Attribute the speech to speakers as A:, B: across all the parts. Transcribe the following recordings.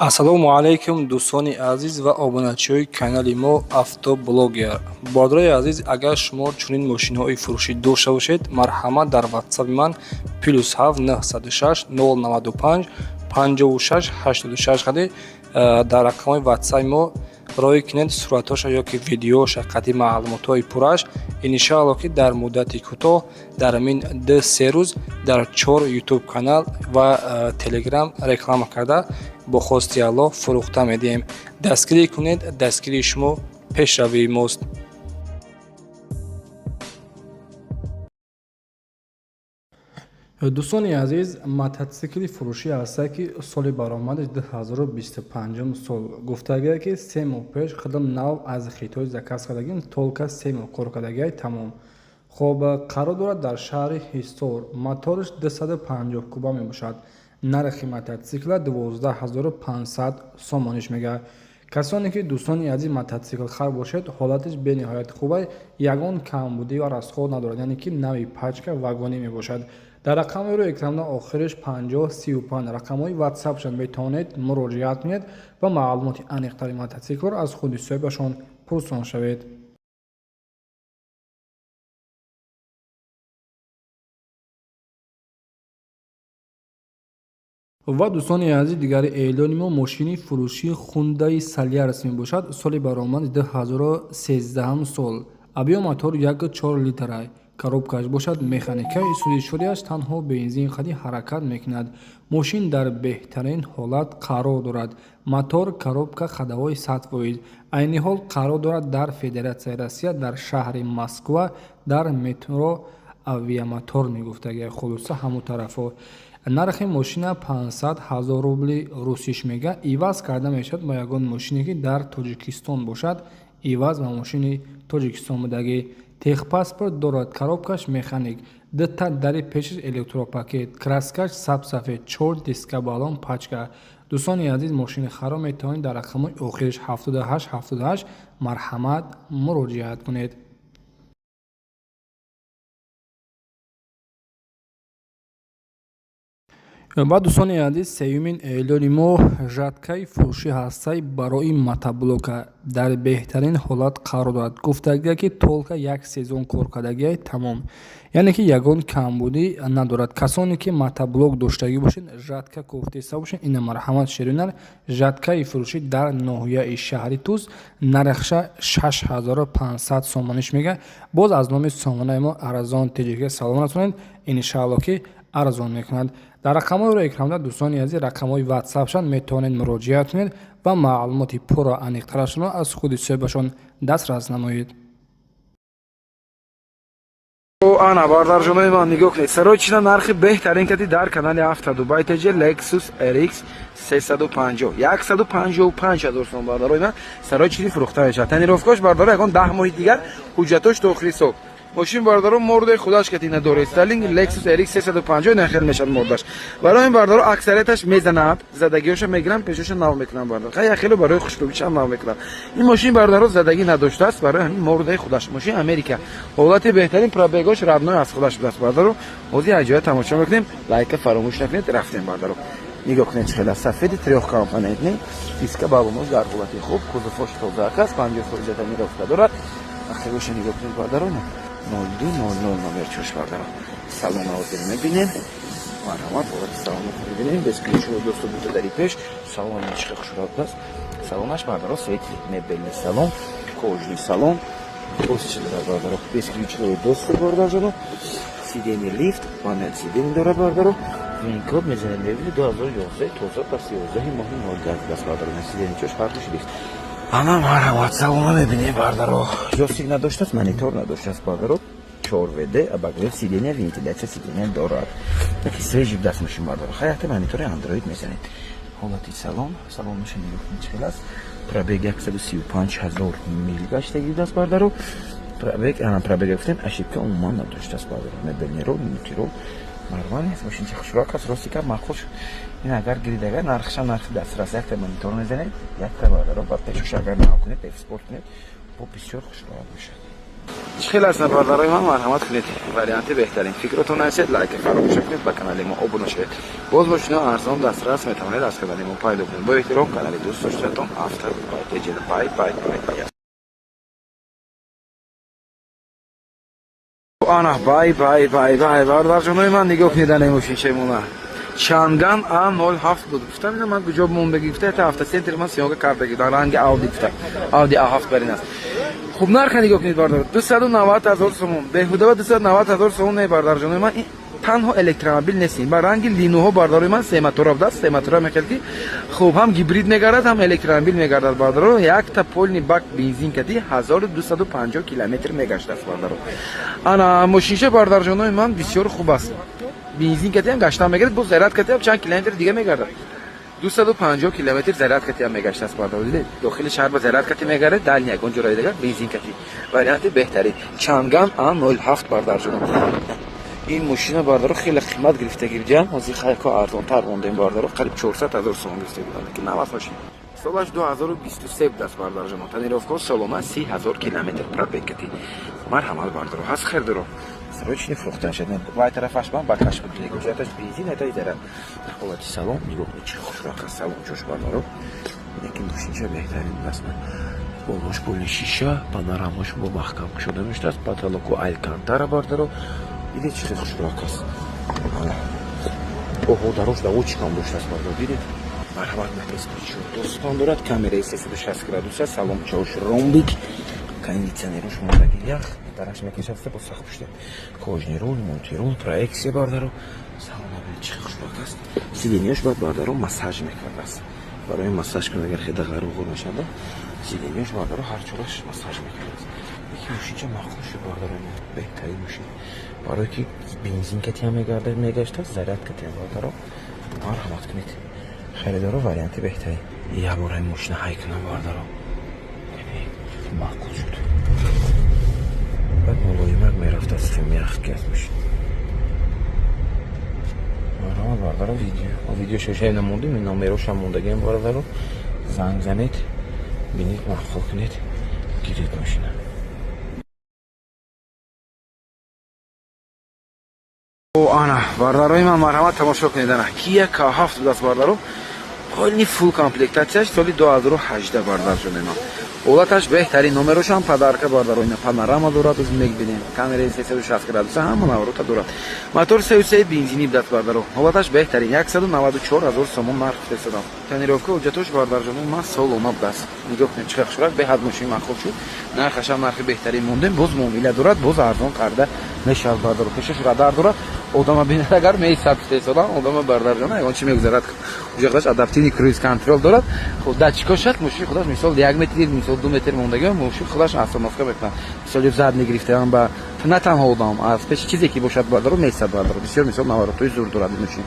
A: Ассалому алайкум, дӯстони азиз ва обуначиҳои канали мо Автоблогер. Бародарои азиз, агар шумо чунин мошинҳои фурӯшӣ дошта бошед, марҳамат, дар ватсапи ман +7 906 095 56 86 қади дар рақамҳои ватсапи мо роҳӣ кунед суратҳоша ё ки видеоша қади маълумотҳои пурраш. Иншаалло, ки дар муддати кӯтоҳ, дар ҳамин 2-3 рӯз, дар чор ютуб канал ва телеграм реклама карда, бо хости Аллоҳ фурӯхта медиҳем. Дастгирӣ кунед, дастгирии шумо пешравии мост. Дӯстони азиз, мототсикли фурӯшӣ ҳаста, ки соли баромадаш 2025 сол. Гуфтагие, ки 3 моҳ пеш худам нав аз Хитой заказ кардагим, только 3 моҳ кор кардагиай, тамом. Хоб, қарор дорад дар шаҳри Ҳисор. Мотораш 250 куба мебошад. Нархи мототсикла 12 500 сомониш мегардад. Касоне ки, дӯстони азиз, мототсиклхар бошед, ҳолаташ бениҳоят хубай, ягон камбудӣ ва расход надорад, яъне ки нави пачка вагонӣ мебошад. Дар рақамҳои рӯи экранда охириш 5035 рақамҳои ватсапшон метавонед муроҷиат кунед ва маълумоти аниқтари мототсиклро аз худи соҳибашон пурсон шавед. Ва, дӯстони азиз, дигари эълони мо мошини фурӯшии Хундаи Солярис мебошад. Соли баромади 2013 сол. Объём мотор 1,4 литрай, коробкаш бошад механика, сӯзишвориаш танҳо бензин қади ҳаракат мекунад. Мошин дар беҳтарин ҳолат қарор дорад: мотор, коробка, ходовой 100%. Айни ҳол қарор дорад дар Федератсияи Россия, дар шаҳри Москва, дар метро Авиамотор мегуфтагия, хулоса, ҳамун тарафҳо. Нархи мошина 500 ҳазор рубли русиш мега. Иваз карда мешавад ба ягон мошине, ки дар Тоҷикистон бошад, иваз ба мошини Тоҷикистон будагӣ. Техпаспорт дорад, коробкаш механик, дута дари пешаш электропакет, краскаш сабсафед, чор диска, баллон пачка. Дӯстони азиз, мошини харо метавонед дар рақамҳои охириш 78 78 марҳамат муроҷиат кунед. Баъд, дӯстони азиз, сеюмин эълони мо жаткаи фурӯшӣ ҳастаи барои мотоблока. Дар беҳтарин ҳолат қарор дорад. Гуфтагия, ки только як сезон кор кардагиай, тамом, яъне ки ягон камбудӣ надорад. Касоне ки мотоблок доштагӣ бошед, жатка кофтеста бошед, ина марҳамат, шеринар жаткаи фурӯшӣ дар ноҳияи шаҳри Тӯс. Нархша 6500 сомониш мега. Боз аз номи сомонаи мо Арзон Тиҷика салом расонед, иншаалло, ки арзон мекунад. Дар рақамҳои рӯи экранда, дӯстони азиз, рақамҳои ватсапшон метавонед муроҷиат кунед ва маълумоти пурра аниқтарашонро аз худи соҳибашон дастрас намоед.
B: Ана, бардарҷонои ман, нигоҳ кунед, сарочина нархи беҳтарин кати дар канали Авто Дубай ТЖ. Lexus RX 350, 155 ҳазор сом, бардарои ман, сарочини фурӯхта мешавад. Тонировкаш, бардаро, ягон 10 моҳи дигар, ҳуҷҷатош то охири сол. Мошин, бардаро, мордаи худаш кати надоред. Стайлинг Lexus RX 350 нахел мешавад мордаш. Барои ин, бардаро, аксарияташ мезанад, задагиҳоша мегирам, пешоша нав мекунам, бардаро. Хай, яхело барои хушрӯбишам нав мекунам. Ин мошин, бардаро, задагӣ надоштааст, барои ҳамин мордаи худаш. Мошин Америка, ҳолати беҳтарин, пробегош родной аз худаш будааст, бардаро. Ҳозир як ҷоя тамошо мекунем, лайка фаромӯш накунед. Рафтем, бардаро. Нигоҳ кунед, чӣ хела сафеди трёхкомпонентный, диска, баллонош дар ҳолати хуб, кузовош тозаак аст, 50% тонировка дорад. Ахироша нигоҳ кунед, бардаро, 02 00 номер чош, бардаро. Салона ҳозир мебинем, марҳамат, ҳолати салона мебинем. Бесключевой доступ буда дари пеш. Салони чӣ хел хушрӯ аст, салонаш, бардаро, светлый мебельный салон, кожаный салон. Боз чӣ дорад, бардаро? Бесключевой доступ, бардарҷоно, сиденье лифт, панель сиденье дорад, бардаро. Вин-код мезанед, мебинед, 2011, тоза, пас 11 моҳи 01 аст, бардаро. Сиденье чош ҳардуш лифт. Ана, марҳамат, салона мебинем, бардаро. Ҷойстик надоштааст, монитор надоштааст, бардаро. 4 ВД, обогрев сиденья, вентиляция сиденья дорад. Яки свежий даст мошин, бардаро. Хай, якта монитори Android мезанед. Ҳолати салон, салонаша нигоҳ кунед, чӣ хел аст. Пробег 135 ҳазор мил гаштагӣ будааст, бардаро. Пробег, ана, пробег гуфтем, ошибка умуман надоштааст, бардаро. Мебельный рол, мультирол, нормально аст. Мошинча хушрӯак аст, рости кап маъқул шуд. Ин агар гирид, агар нархшам нархи дастрас, якта монитор мезанед, якта, бардаро, ба пешош агар нав кунед, экспорт кунед, бо бисёр хушрӯак мешавад. Чӣ хел аст, бародарои ман? Марҳамат кунед, варианти беҳтарин. Фикротон нависед, лайка фаромӯш кунед, ба канали мо обуна шавед. Боз мошино арзон дастрас метавонед аз канали мо пайдо кунед. Бо эҳтиром, канали дӯст доштатон Авто Дубай. Бай, бай, бай, бай. Ана, бай, бай, бай, бай, бародарҷонои ман, нигоҳ кунед, ана мошинчаи Чанган А07 буд. Гуфтам, ина ман куҷо мондагӣ, гуфта, это автоцентр ман съёмка кардаги, дар ранги Ауди гуфта. Ауди А7 барин аст. Хуб, нарха нигоҳ кунед, бародар. 290 ҳазор сомон. Беҳуда ба 290 ҳазор сомон не, бародарҷонои ман. Ин танҳо электромобил нест. Ба ранги линуҳо, бародарои ман, сематора будааст. Сематора мехел ки хуб ҳам гибрид мегардад, ҳам электромобил мегардад, бародаро. Якта полный бак бензин кади 1250 километр мегаштааст, бародаро. Ана мошинша, бародарҷонои ман, бисёр хуб аст. Бензин катиам гаштан мегирад, боз заряд катиам чанд километр дига мегардад. 250 километр заряд катиам мегаштааст, бародаро. Дидед, дохили шаҳр ба заряд кати мегардад, дальний ягон ҷораи дигар бензин кати. Варианти беҳтарин Чанган А07, бародарҷонон. Ин мошина, бародаро, хеле қимат гирифтагӣ будиам, ҳозир хайко арзонтар мондем, бародаро, қариб 400 ҳазор сомон гирифтагӣ буданд, ки 90 мошин. Солаш 2023 будааст, бародарҷонон. Тонировка солона, 30 ҳазор километр пробег кати. Марҳамат, бародаро, ҳаст хелдоро. Срочно фурӯхта шуд. Вай тарафаш ман бакаш буд. Ҷояташ бензин, ата заряд. Ҳолати салон нигоҳ кунед, чӣ хушрак аст салон ҷош, бародаро. Лекин мошинча беҳтарин аст. Болош поли шиша, панорамаш бо маҳкам кушода мешудааст, потолоку алькантара, бародаро. Дидед, чӣ хел хушрак аст. Оҳо, дарош давочикам доштааст, бародаро, дидед? Марҳамат, достон дорад, камераи 360 градуса, салон чош ромбик, кондиционерош мондаги, ях дараш мекашад, бо сахт пушта. Кожаный руль, мультируль, проекция, бародаро. Салон чӣ хушрак аст. Сиденьяш бояд, бародаро, массаж мекардааст. Барои массаж кунад, агар хеда ғару ғур мешавад, сиденьяш, бародаро, ҳар чораш массаж мекардааст. Яки мошинча маъқул шуд, бародаро, беҳтарин мошин. Барое ки бензин катиам мегардад, мегаштааст, заряд катиам, бародаро. Марҳамат кунед. Харидоро, варианти беҳтарин. Як бор ҳамин мошина ҳай кунам, бародаро. Маъқул шуд. Баъд мулоимак мерафт, аз мерафт ки аз мошин. Марҳамат, бародаро, видео. Видео шошаи намондем, ин номерошам мондагиам, бародаро. Занг занед, бинед, маъқул кунед, гиред мошина. Ана, бародарои ман, марҳамат, тамошо кунед, ана Kia K7 будааст, бародаро. Полный фулл комплектацияш, соли 2018, бародарҷони ман. Ҳолаташ беҳтарин, номерошам подарка, бародаро. Ина панорама дорад, оз мебинем. Камераи 360 градуса, ҳама наворота дорад. Мотор 3,3 бензини будааст, бародаро. Ҳолаташ беҳтарин, 194 ҳазор сомон нарх фиристодам. Тонировка ҳуҷҷатош, бародарҷони ман, солона будааст. Нигоҳ кунед, чӣ хушрак, беҳад мошин маъқул шуд. Нархашам нархи беҳтарин мондем, боз муомила дорад, боз арзон карда мешавад, бародаро. Пешаш радар дорад, одама бинад агар меисаб фиристодам, одама, бародарҷона, ягон чи мегузарад. Уҷа адаптивный круиз контроль дорад. Хуб, датчикошад, мошин худаш, мисол, 1 метр, мисол, 2 метр мондагӣ, мошин худаш остановка мекунад. Мисол, задний гирифтаам ба на танҳо одам, аз пеши чизе ки бошад, бародаро, меистад, бародаро. Бисёр, мисол, наворотҳои зур дорад мошин.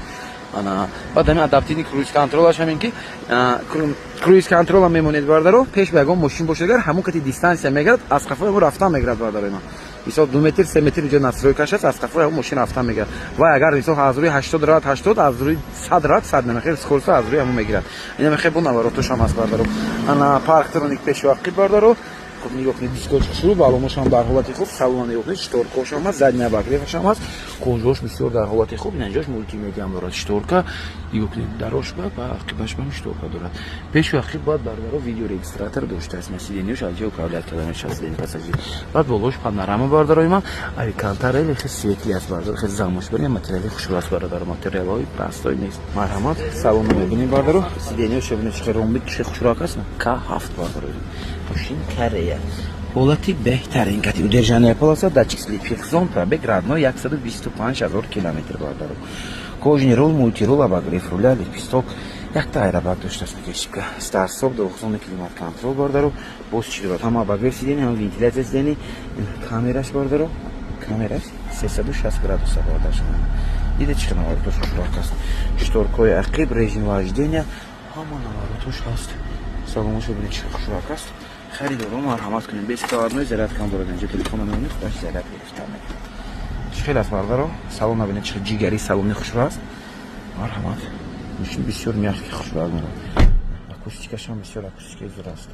B: Ана, баъд ҳамин адаптивный круиз контролаш ҳамин ки круиз контролам мемонед, бародаро, пеш ба ягон мошин бошад, агар ҳамон кати дистанция мегирад, аз қафои ҳамон рафтан мегирад, бародарои ман. Мисол, 2 метр, 3 метр инҷо настройкаш аст, аз қафои ҳамон мошин рафтан мегирад. Вай агар, мисол, аз рӯи 80 равад 80, аз рӯи 100 равад 100, намехел скорость аз рӯи ҳамон мегирад. Ина мехел бо наворотошам аст, бародаро. Ана парктроник пешу ақиб, бародаро. Хуб, нигоҳ кунед, дискош хушрӯ, балоношам дар ҳолати хуб, салона нигоҳ кунед, шторкошам аст, задний обогревашам аст, кожош бисёр дар ҳолати хуб, инҷош мултимедиам дорад, шторка, нигоҳ кунед, дарош ба ақибаш бам шторка дорад. Пешу ақиб бояд, бародаро, видеорегистратор доштааст, сиденьяш аз ҷо управлять карда мешавад, сиденья пассажир. Баъд болош панорама, бародарои ман, алькантара хеле светлый аст, бародаро, хеле замош барин, материали хушрӯ аст, бародаро, материалҳои простой нест. Марҳамат, салона мебинем, бародаро, сиденьяш бинед, чӣ хел ромбик, чӣ хушрӯак аст. К7, бародаро. Мошин Корея. Ҳолати беҳтарин кати удержание полоса, датчик слепых зон, пробег родной 125 ҳазор километр, бародаро. Кожаный руль, мультируль, обогрев руля, лепесток, якта аэробаг доштааст, мекашибка. Старт-стоп, двухзонный климат контроль, бародаро. Боз чӣ дорад? Ҳама обогрев сиденья, ҳама вентиляция сиденья, камераш, бародаро, камераш 360 градуса, бародаршон. Дидед, чӣ наворотош хушрак аст. Шторкҳои ақиб, режим вождения, ҳама наворотош ҳаст. Салонашо бинед, чӣ хушрак аст. Харидоро, марҳамат кунед, беспроводной зарядкам дорад, инҷо телефона мемонед, худаш заряд гирифта мекунад. Чӣ хел аст, бародаро? Салон набинед, чӣ ҷигари салони хушрӯ аст. Марҳамат, мошин бисёр мягкий, хушрӯ меравад. Акустикашам бисёр акустикаи зур аст.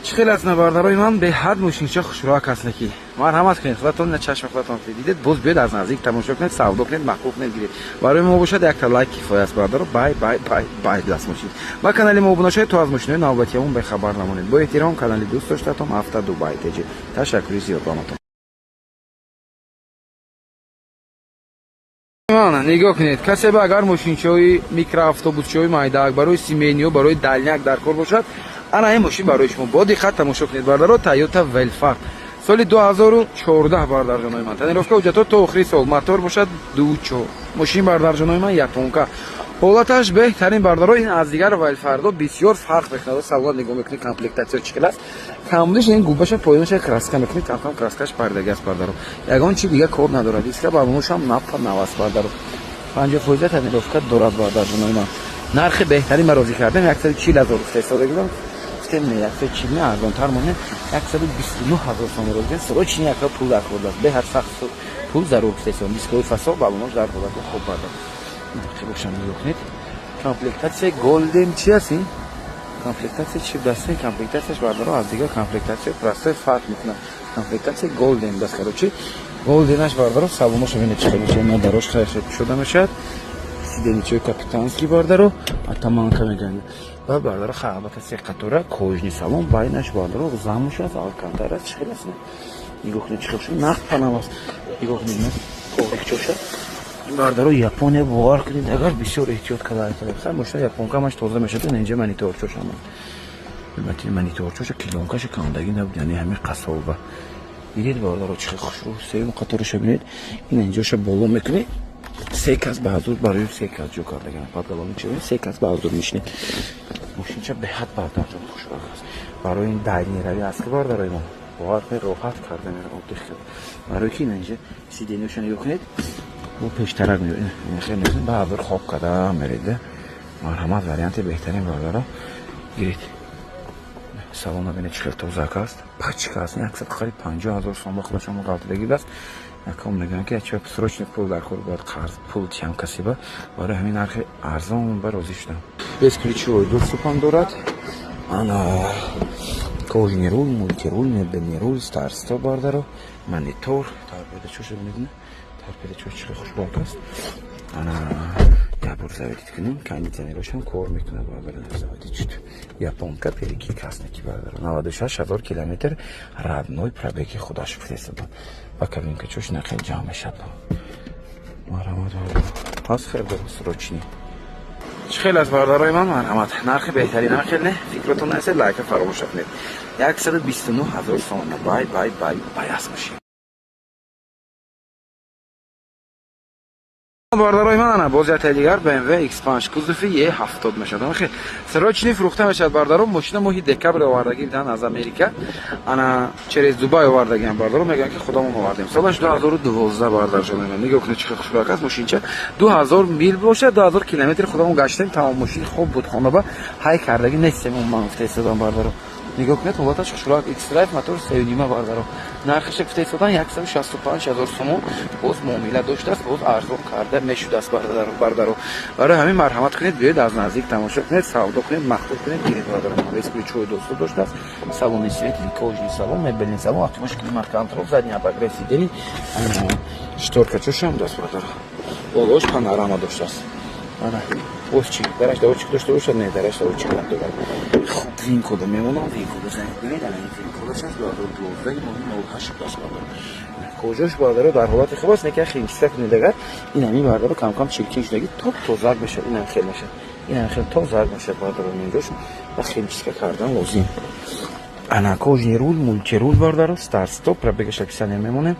B: Чӣ хел аст, бародарои ман? Беҳад мошинча хушрӯак аст, ки марҳамат кунед, худатон на чашми худатон дидед. Боз биёед, аз наздик тамошо кунед, савдо кунед, маъқул кунед, гиред. Барои мо бошад, якта лайк кифоя аст, бародаро. Бай, бай, бай, бай. Даст мошин ба канали мо обуна шавед, то аз мошинои навбатиамон бехабар намонед. Бо эҳтиром, канали дӯст доштатон, Авто Дубай ТЖ. Ташаккури зиёд ба ҳаматон. Ман нигоҳ кунед, касе ба агар мошинчаҳои микроавтобусчаҳои майдаак барои семейный ё барои дальняк дар кор бошад, ана ин мошин барои шумо. Бо диққат тамошо кунед, бардаро. Тойота Велфард, соли 2014, бардарҷонои ман. Тонировка, ҳуҷҷатҳо то охири сол. Мотор бошад 2.4. Мошин, бардарҷонои ман, японка, ҳолаташ беҳтарин, бардаро. Ин аз дигар Велфардо бисёр фарқ мекунад. Салон нигоҳ мекунед, комплектация чӣ хел аст. Камбудиш ин губаша, поёнаша краска мекунед, камкам краскаш пардаги аст, бардаро. Ягон чи дига кор надорад. Диска балоношам напа нав аст, бардаро. 50% тонировка дорад, бардарҷонои ман. Нархи беҳтарин ба розӣ кардем, 140 000 гуфта истода гудам. Гуфтем, не, 140 не, арзонтар монем, 129 000 сом розӣ. Срочно яка пул дар кор аст, беҳад сахт пул зарур гуфта истодам. Дискои фасо, балонош дар ҳолати хуб, бардар. Бошам, нигоҳ кунед, комплектация голден чи аст? Ин комплектация чи даст? Комплектацияш, бардаро, аз дигар комплектация простой фарқ мекунад. Комплектация голден даст, короче, голденаш, бардаро. Салоноша бинед, чӣ хеле ма дарош хеле шуда мешавад. Сиденья чои капитанский, бардаро, оттоманка мегӯянд ва, бардаро. Албатта, се қатора кожаный салон, байнаш, бардаро, замша аст, алкантара аст. Чӣ хел аст, нигоҳ кунед, чӣ хел шуд. Нақд панам аст, нигоҳ кунед, коврикчоша, бардаро, Япония. Бовар кунед, агар бисёр эҳтиёт карда, мошина японка ҳамаш тоза мешавад. Инҷа мониторчош ҳама, мониторчоша, плёнкаша кандагӣ набуд, яъне ҳамин қасоба. Дидед, бардаро, чӣ хел хушрӯ? Сеюм қатораша бинед, ин инҷоша боло мекунед, се кас ба ҳазур, барои се кас ҷо кардаган. Подголовник, се кас ба ҳазур мешинед. Мошинча беҳад, бардарҷон, хушрӯ аст. Барои ин дальний равӣ аст, ки, бардарои мо, бовар кунед, роҳат карда отдых карда. Барои ки инҷа сиденья ша нигоҳ кунед, бо пештарак ба ҳазур хоб карда меред. Марҳамат, варианти беҳтарин, бардаро, гиред. Салона бинед, чӣ хел тозак аст, пачка аст. 150 000 сом ба худашон ғалтидагӣ аст. Яком мегӯянд, ки яча срочно пул дар кор, бояд қарз пул тиям касиба. Барои ҳамин нархи арзон ба розӣ шудам. Бесключевой доступ ам дорад. Ана кожаный руль, мультируль, мебельный руль, старт-стоп, бардаро, монитор, торпедачоша бинед, торпедачош чӣ хел хушбок аст. Ана як бор заводить кунем, кондиционерошам кор мекунад, бардаро. Заводить шуд. Японка, перекидка аст, ки, бардаро, 96 000 километр родной пробеги худаш фирестада. Ба кабинка чош нақел ҷамъ мешавад. Марҳамат, ҳаст хеле срочный. Чӣ хел аст, бародарои ман? Марҳамат, нархи беҳтарин, хел не? Фикротон нарасед, лайка фаромӯш накунед. 129 000 сомона. Бай, бай, бай, бай аст мошин. Бародарои ман, ана боз яктаи дигар BMW X5, кузови E70 мешавад. Хе срочный фурӯхта мешавад, бародаро. Мошина моҳи декабр овардагӣ будан аз Америка, ана через Дубай овардагиам, бародаро. Мегӯянд, ки худамон овардем. Солаш 2012, бародарҷонои ман. Нигоҳ кунед, чӣ хел хушрӯяк аст мошинча. 2000 мил бошад, 2000 километр худамон гаштем, тамом. Мошин хуб буд, хонаба ҳай кардагӣ нестем, ман гуфта истодам, бародаро. Нигоҳ кунед, ҳолаташ хушрӯяк. X-Drive, мотор 3,5, бародаро. Нархаша гуфта истодан 165 000 сомон. Боз муомила доштааст, боз арзон карда мешудааст, бародаро. Барои ҳамин марҳамат кунед, биёед, аз наздик тамошо кунед, савдо кунед, маъқул кунед, гиред, бародаро. Бесключевой доступ доштааст. Салони светлый, кожаный салон, мебельный салон, автомаш, климат контроль, задний обогрев сидений, шторка чошам даст, бародаро. Болош панорама доштааст. Ана боз чи дараш доводчик дошта бошад? Не, дараш доводчик надорад. Хуб, вин-кода мемонам, вин-кода занг бинед. Ана ин вин-кодаш аст, 2012 моҳи 08 аст, бародаро. Кожош, бародаро, дар ҳолати хуб аст, неки химчистка кунед агар, ин ҳамин, бародаро, камкам чиркин шудаги, топ тозак мешавад. Инам хел мешавад, инам хел тозак мешавад, бародаро. Инҷош ва химчистка кардан лозим. Ана кожаный руль, мультируль, бародаро, старт стоп, пробегаш описание мемонем.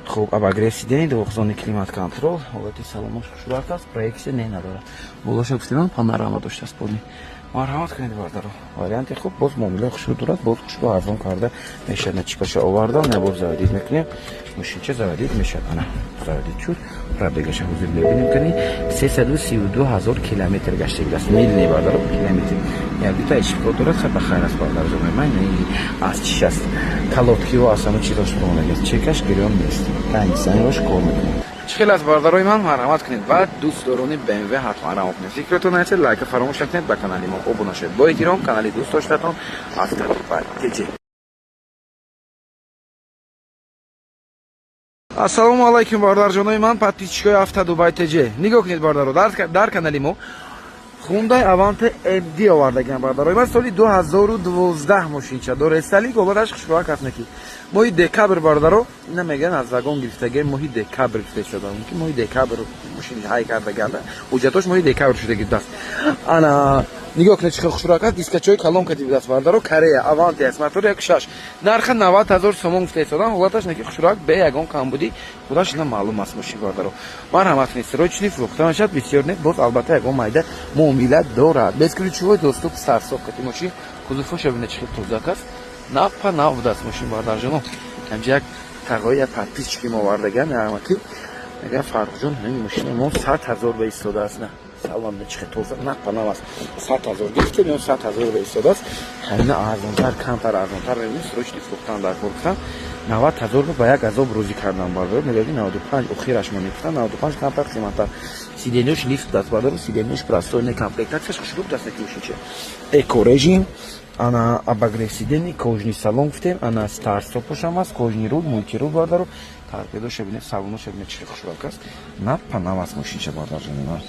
B: Хуб, обогрев сидений, двухзонный климат контроль, ҳолати саломаш хушрӯяк аст. Проекция не надорад. Болоша гуфтем, панорама доштааст пони. Марҳамат кунед, бародаро, варианти хуб, боз муомилаи хушрӯ дорад, боз хушрӯ арзон карда мешавад. Начикаша овардам, не, боз заводить мекунем. Мошинча заводить мешавад. Ана заводить шуд. Пробегаша ҳозир мебинем, кани, 332 000 километр гаштагиаст. Мил не, бародаро, километр. Як дута ишкол дорад, ба хайр аст, бародарҷонои ман. Аз чиш аст, колодкиҳо, аз ҳама чизош монагиаст. Чекаш гирён нест, кондиционерош кор мекунад. Чӣ хел аст, бародарои ман? Марҳамат кунед ва дӯстдорони БМВ ҳатман раҳм кунед. Фикратон нарасед, лайка фаромӯш накунед, ба канали мо обуна шавед. Бо эҳтиром, канали дӯст доштатон Автодубай ТЖ. Ассалому алайкум, бародарҷонои ман, подписчикои Автодубай ТЖ. Нигоҳ кунед, бародаро, дар канали мо Хундай Аванте MD овардагиам, бародарои ман. Соли 2012 мошинча дор, рестайлинг, ҳолаташ хушроак аст. Неки моҳи декабр, бародаро, ина мегӯян, аз вагон гирифтаги, моҳи декабр гирифта шуда. Мумкин, моҳи декабр мошини ҳай кардаганда, ҳуҷҷатош моҳи декабр шудаги будааст. Ана, нигоҳ кунед, чӣ хел хушроак аст. Дискачои калон кати будааст, бародаро. Корея, Аванте аст, мотори 1.6, нарха 90 000 сомон гуфта истодан. Ҳолаташ неки хушроак, бе ягон камбудӣ, худаш ина маълум аст мошин, бародаро. Марҳамат кунед, срочный фурӯхта мешавад, бисёр не, боз албатта ягон майда муомила дорад. Бесключевой доступ, старт-стоп кати мошин, кузовоша бинед, чӣ хел тозак аст, нав па нав будааст мошин, бародарҷоно. Ҳамҷа як тағои, як подписчики мо овардаган, ки мегӯяд: «Фаррухҷон, ҳамин мошини мо 100 000 ба истодааст». На салом, чӣ хел тоза, нав па нав аст. 100 000 гирифтем ё 100 000 ба истодааст. Ҳамина арзонтар, камтар арзонтар мебинем. Срочный фурӯхтан дар кор гуфтан, 90 000 ба як азоб рӯзӣ кардам, бародар. Мегӯяд, ки 95 охираш мо мегуфтан, 95 камтар қиматтар. Сиденьёш лифт даст, бародар, сиденьёш простой, не, комплектацияш хушрӯб даст. Неки мошинча эко режим, ана обогрев сидений, кожаный салон гуфтем, ана старт стопошам аст, кожаный руль, мультируль, бародаро. Торпедоша бинед, салоноша бинед, чӣ хушрӯб аст, нав па нав аст мошинча, бародарҷони ман.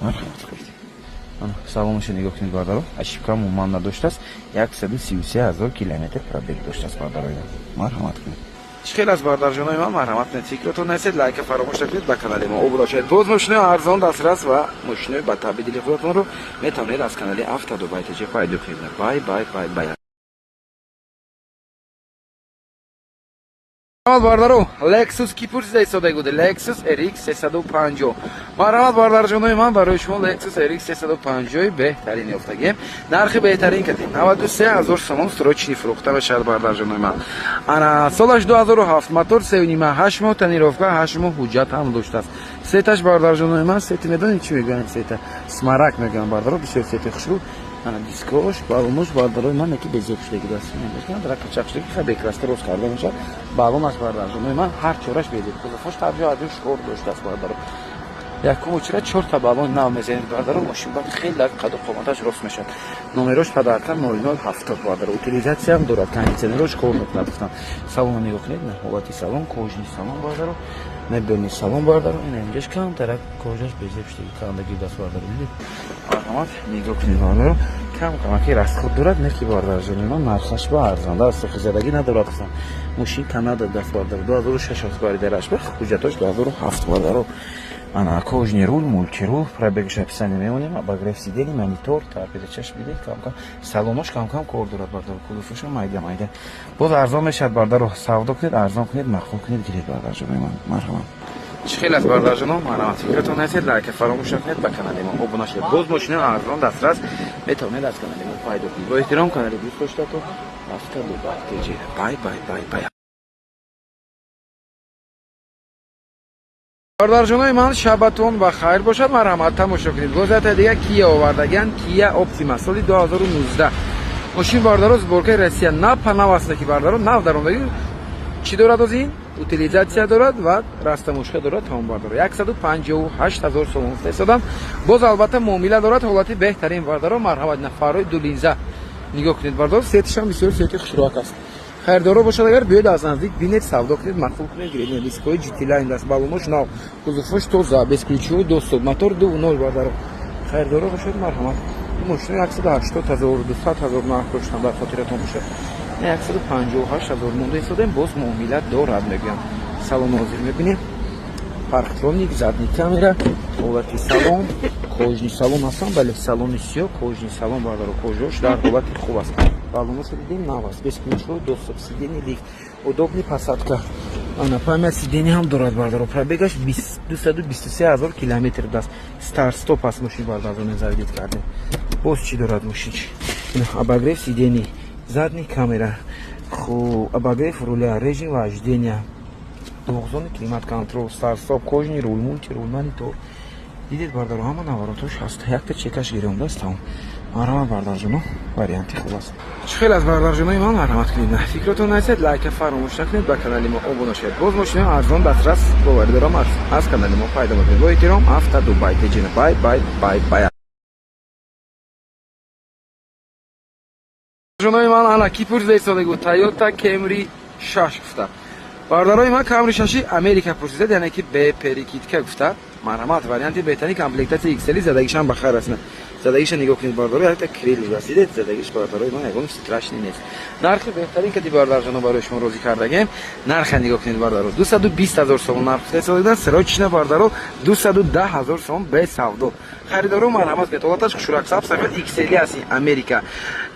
B: Марҳамат кунед, салоноша нигоҳ кунед, бародаро, ошибка умуман надоштааст. 133 000 километр пробег доштааст, бародарои ман. Марҳамат кунед. Чӣ хел аст, бародарҷонои ман? Марҳамат кунед, фикротон нарасед, лайка фаромӯш накунед, ба канали мо обуна шавед. Боз мошинои арзон дастрас ва мошинои ба таъби дили худатонро метавонед аз канали Автодубай ТЖ пайдо кунед. Бай, бай, бай, бай. Бародаро, Lexus ки пурсида истода буд, Lexus RX 350. Марҳамат, бародарҷонои ман, барои шумо Lexus RX 350 беҳтарин ёфтагем. Нархи беҳтарин кати 93 000 сомон срочный фурӯхта мешавад, бародарҷонои ман. Ана, солаш 2007, мотор 3,5, 8 моҳ тонировка, 8 моҳ ҳуҷҷат ҳам доштааст. Цветаш, бародарҷонои ман, цвети медонед чӣ мегӯянд? Цвета смарагд мегӯянд, бародаро, бисёр цвети хушрӯ. Ана дискош, баллонош, бародарои ман, яки безеб шудаги даст, ракачақ шудаги, ха бекраста рост карда мешавад. Баллонаш, бародарҷонои ман, ҳар чораш безеб, кузовош тарҷо аҷо шкор доштааст, бародаро. Якум очера чорта баллони нав мезанед, бародаро, мошин баъд хеле қаду қоматаш рост мешавад. Номерош падарка 0070, бародаро. Утилизатсияам дорад, кондитсионерош кор мекунад, гуфтам. Салона нигоҳ кунед, на ҳолати салон, кожаный салон, бародаро, мебелный салон, бародаро. Ина инҷаш камтарак кожаш безеб шудаги, кандаги даст, бародаро, дидед. Марҳамат, нигоҳ кунед, бародаро, кам камаки расход дорад, не ки, бародарҷони ман, нархаш ба арзанда аст, хизадагӣ надорад, гуфтам. Мошин Канада даст, бародаро, 2006 аст, баридараш ба ҳуҷҷатош 2007, бародаро. Ана кожаный руль, мультируль, пробегаш описание мемонем, обогрев сидений, монитор, торпедачаш бидед, камкам салонош камкам кор дорад, бародаро, кузовоша майда майда. Боз арзон мешавад, бародаро, савдо кунед, арзон кунед, маъқул кунед, гиред, бародарҷонои ман. Марҳамат. Чӣ хел аст, бародарҷоно? Марҳамат, фикратон нарасед, лайка фаромӯш накунед, ба канали мо обуна шавед. Боз мошинои арзон дастрас метавонед аз канали мо пайдо кунед. Бо эҳтиром, канали дӯст доштатон Автодубай ТЖ. Бай, бай, бай, бай. Бародарҷонои ман, шабатон ба хайр бошад. Марҳамат, тамошо кунед. Боз ята дига Кия овардагиан, Кия Оптима, соли 2019 мошин, бародаро, сборкаи Россия, нав па нав аст, ки бародаро, нав даромдаги. Чӣ дорад оз ин? Утилизатсия дорад ва растаможка дорад, тамом, бардаро. 158 000 сомон гуфта истодам, боз албатта муомила дорад. Ҳолати беҳтарин, бардаро. Марҳамат, нафарҳои ду линза нигоҳ кунед, бардаро. Цветашам бисёр цвети хушроак аст. Хайрдоро бошад, агар биёед, аз наздик бинед, савдо кунед, маъқул кунед, гиред. Дискҳои GT-Line аст, баллонош нав, кузовош тоза, бесключевой доступ, мотор 2.0, бардаро. Хайрдоро бошад, марҳамат. Мошина 180 000, 200 000 нарх доштам, дар хотиратон бошад. 158 000 монда истодем, боз муомила дорад, мегӯям. Салон ҳозир мебинем, парктроник, задний камера, ҳолати салон, кожаный салон ҳастам, бале, салони сиёҳ, кожаный салон, бардаро, кожаош дар ҳолати хуб аст. Баллоношо дидем, нав аст, бесключевой доступ, сиденье лифт, удобный посадка, ана память сиденье ҳам дорад, бардаро. Пробегаш 223 000 километр будааст. Старт стоп аст мошин, бардаро, заведить кардем. Боз чӣ дорад мошин? Обогрев сидений, задний камера, хуб, обогрев руля, режим вождения, двухзонный климат контроль, старт стоп, кожаный руль, мультируль, монитор. Дидед, бардаро, ҳама наворотош ҳаст, якта чекаш гирондааст, тамом. Марҳамат, бардарҷоно, варианти хуб аст. Чӣ хел аз, бардарҷонои ман, марҳамат кунед, фикротон нарасед, лайка фаромӯш накунед, ба канали мо обуна шавед. Боз мошинаи арзон дастрас, боварӣ дорам, аз канали мо пайдо мекунед. Бо эҳтиром, Авто Дубай Теҷина. Бай, бай, бай, бай. Ҷонои ман, ана ки пурсида истода буд, Тойота Кемри 6 гуфта. Бародарои ман, Камри 6 Америка пурсидад, яъне ки бе перекидка гуфта. Марҳамат, варианти беҳтарин, комплектация XL, задагишам ба хайр аст. Задагиша нигоҳ кунед, бародаро, якта крил расидед, задагиш, бародарои ман, ягон страшный нест. Нархи беҳтарин кати, бародарҷоно, барои шумо розӣ кардагем. Нарха нигоҳ кунед, бародаро, 220 ҳазор сомон нарх гуфта, срочно, бародаро, 210 ҳазор сомон бе савдо. Харидоро, марҳамат кунед. Ҳолаташ хушрак, саб сафед, XL аст, Америка.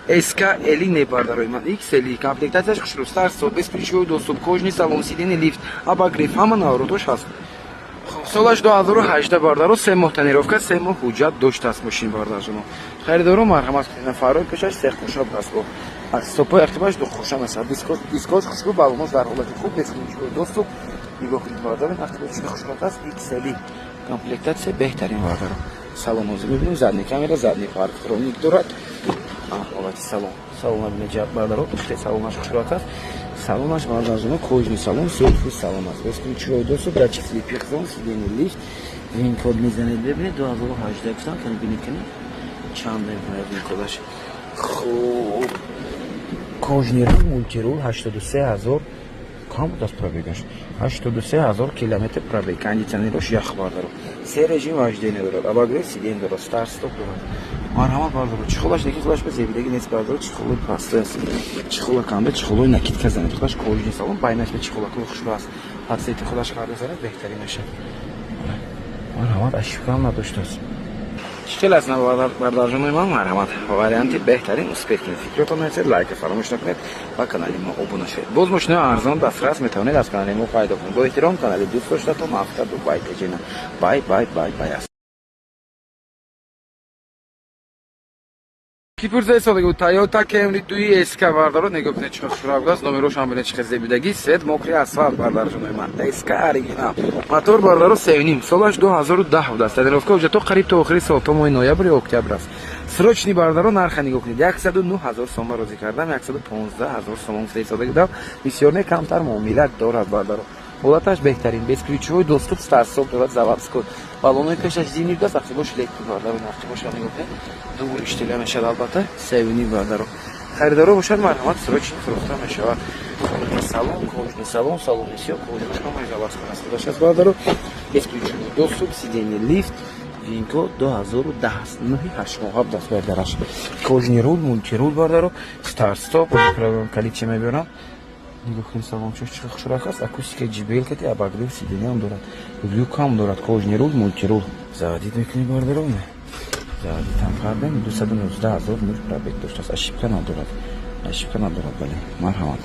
B: СК эли не, бародарои ман, XL, комплектацияш хушрӯ, старт-стоп, бесключевой доступ, кожаный салон, сиденье лифт, обогрев, ҳама наворотош ҳаст. Солаш 2018, бардаро, 3 моҳ тонировка, 3 моҳ ҳуҷҷат доштааст мошин, бардарҷоно. Харидоро, марҳамат кунед. Фарои пешаш сехқушоб аст, стопои ақибаш духушам аст, дискош хушбу, балонош дар ҳолати хуб, бесключевой доступ. Нигоҳ кунед, бардаро, ақибаш хушрат аст, XL, комплектация беҳтарин, бардаро. Салон ҳозир мебинем, задний камера, задний парктроник дорад. Ҳолати салон, салона бинед, бардаро, салонаш хушрат аст. Салонаш, бардарҷоно, кожаный салон, селфи салон аст, бесключевой доступ, датчик слепых зон, сиденье лифт, вин код мезанед, бибинед, 2018 гуфтам, кани бинед, кани чанд мекунад вин кодаш. Хуб, кожаный руль, мультируль, 83 ҳазор кам буд аст пробегаш, 83 ҳазор километр пробег, кондиционерош ях, бардаро, се режим вождения дорад, обогрев сиденье дорад, старт стоп дорад. Марҳамат, бардаро, чехолаш неки, худаш ба зебидагӣ нест, бардаро, чехолои простой аст, чехола канда, чехолои накидка занед, худаш кожаный салон, байнаш ба чехолакои хушрӯ аст, подсвети худаш карда занед, беҳтарин мешавад. Марҳамат, ошибкаам надоштааст. Чӣ хел аст, бардарҷонои ман, марҳамат, варианти беҳтарин, успеть кунед. Фикротон нарасед, лайка фаромӯш накунед, ба канали мо обуна шавед. Боз мошинаи арзон дастрас метавонед аз канали мо пайдо кунед. Бо эҳтиром, канали дӯст доштатон, Авто Дубай Теҷина. Бай, бай, бай, бай аст. Ки пурсаи содагӣ буд, Тойота Кемри дуи СК, бардаро, нигоҳ кунед, чӣ хушрӯ будааст, номерошам бинед, чӣ зебидагӣ, свет, мокрый асфалт, бардарҷонои ман, СК оригинал, мотор, бардаро, 3,5, солаш 2010 будааст, тонировка ҳуҷҷатҳо қариб то охири сол, то моҳи ноябр ё октябр аст. Срочный, бардаро, нарха нигоҳ кунед, 109 ҳазор сомон розӣ кардам, 115 ҳазор сомон гуфта будам, бисёр не, камтар муомилат дорад, бардаро. Ҳолаташ беҳтарин, бесключевой доступ, старт-стоп дорад, заводской, балонои пешаш зимний будааст, ақибош летний, бардаро, ақибоша нигоҳ кунед, дур иштила мешавад, албатта, 3,5, бардаро. Харидоро бошад, марҳамат, срочно фурӯхта мешавад. Салон кожаный салон, салони сиёҳ, кожааш ҳамаи заводской аст, худаш аст, бардаро, бесключевой доступ, сиденье лифт, вин-код, 2010, нӯҳи ҳаштмоҳа будааст, бардараш, кожаный руль, мультируль, бардаро, старт-стоп, калитча мебарам. Нигоҳ кунед, салончош чӣ хушрак аст, акустика JBL кати, обогрев сиденьям дорад, люкам дорад, кожаный руль, мультируль. Заводить мекунӣ, бардаро, заводитам кардем, 219 ҳазор мил пробег доштааст, ошибка надорад, ошибка надорад, бале. Марҳамат,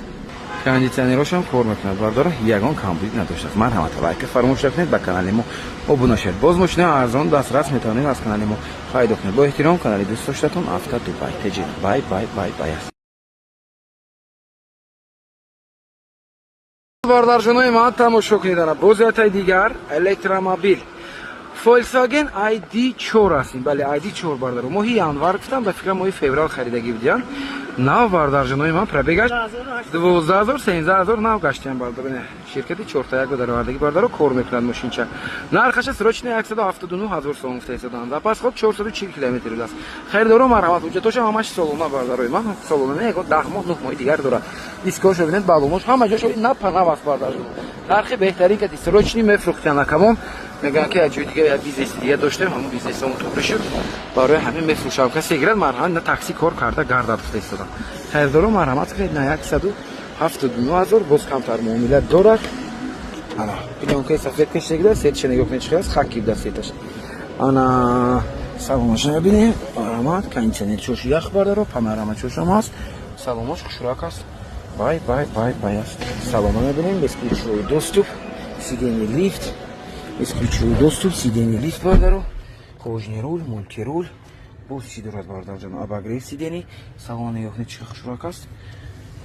B: кондиционерошам кор мекунад, бардора, ягон камбуд надоштааст. Марҳамат, лайка фаромӯш накунед, ба канали мо обуна шавед. Боз мошинаи арзон дастрас метавонед аз канали мо пайдо кунед. Бо эҳтиром, канали дӯст доштатон, Авто Дубай Теҷин. Бай, бай, бай, бай аст. Бардарҷонои ман, тамошо кунед, ана боз ятаи дигар электромобил, Volkswagen ID4 аст. Бале, ID4, бардаро. Моҳи январ гуфтам, ба фикрам, моҳи феврал харидагӣ будиян. Нав, бардарҷонои ман, пробегаш 12 000, 13 000 нав гаштиян, бардаро. Ширкати чортаяк даровардагӣ, бардаро, кор мекунад мошинча. Нархаша срочно 179 ҳазор сомон гуфта истоданд. Запас ход 440 километр будааст. Харидоро, марҳамат, ҳуҷҷатошам ҳамаш солона, бардарои ман, солона не, 10 моҳ, 9 моҳи дигар дорад. Дискошо бинед, балонош ҳама ҷошо на панав аст, бардарҷон. Нархи беҳтарин кати срочный мефурӯхтиян, акамон мегӯянд, ки як ҷои дига як бизнеси дига доштем, ҳамон бизнесамон туғри шуд, барои ҳамин мефурӯшам. Касе гирад, марҳамат, на такси кор карда гардад гуфта истодам. Харидоро, марҳамат кунед, на 179 ҳазор, боз камтар муомила дорад. Ана плёнкаи сафед кашидагида, сетша нигоҳ кунед, чӣ аст, хаки буда сеташ. Ана салонаша мебинем, марҳамат, кондиционер чош ях, бардаро, панорама чошам аст, салонаш хушрак аст, бай, бай, бай, бай аст. Салона мебинем, бесключевой доступ, сиденье лифт, бесключевой доступ, сиденье лифт, бардаро, кожаный руль, мультируль, боз чӣ дорад, бардарҷон, обогрев сидений, салона нигоҳ кунед, чӣ хушрак аст.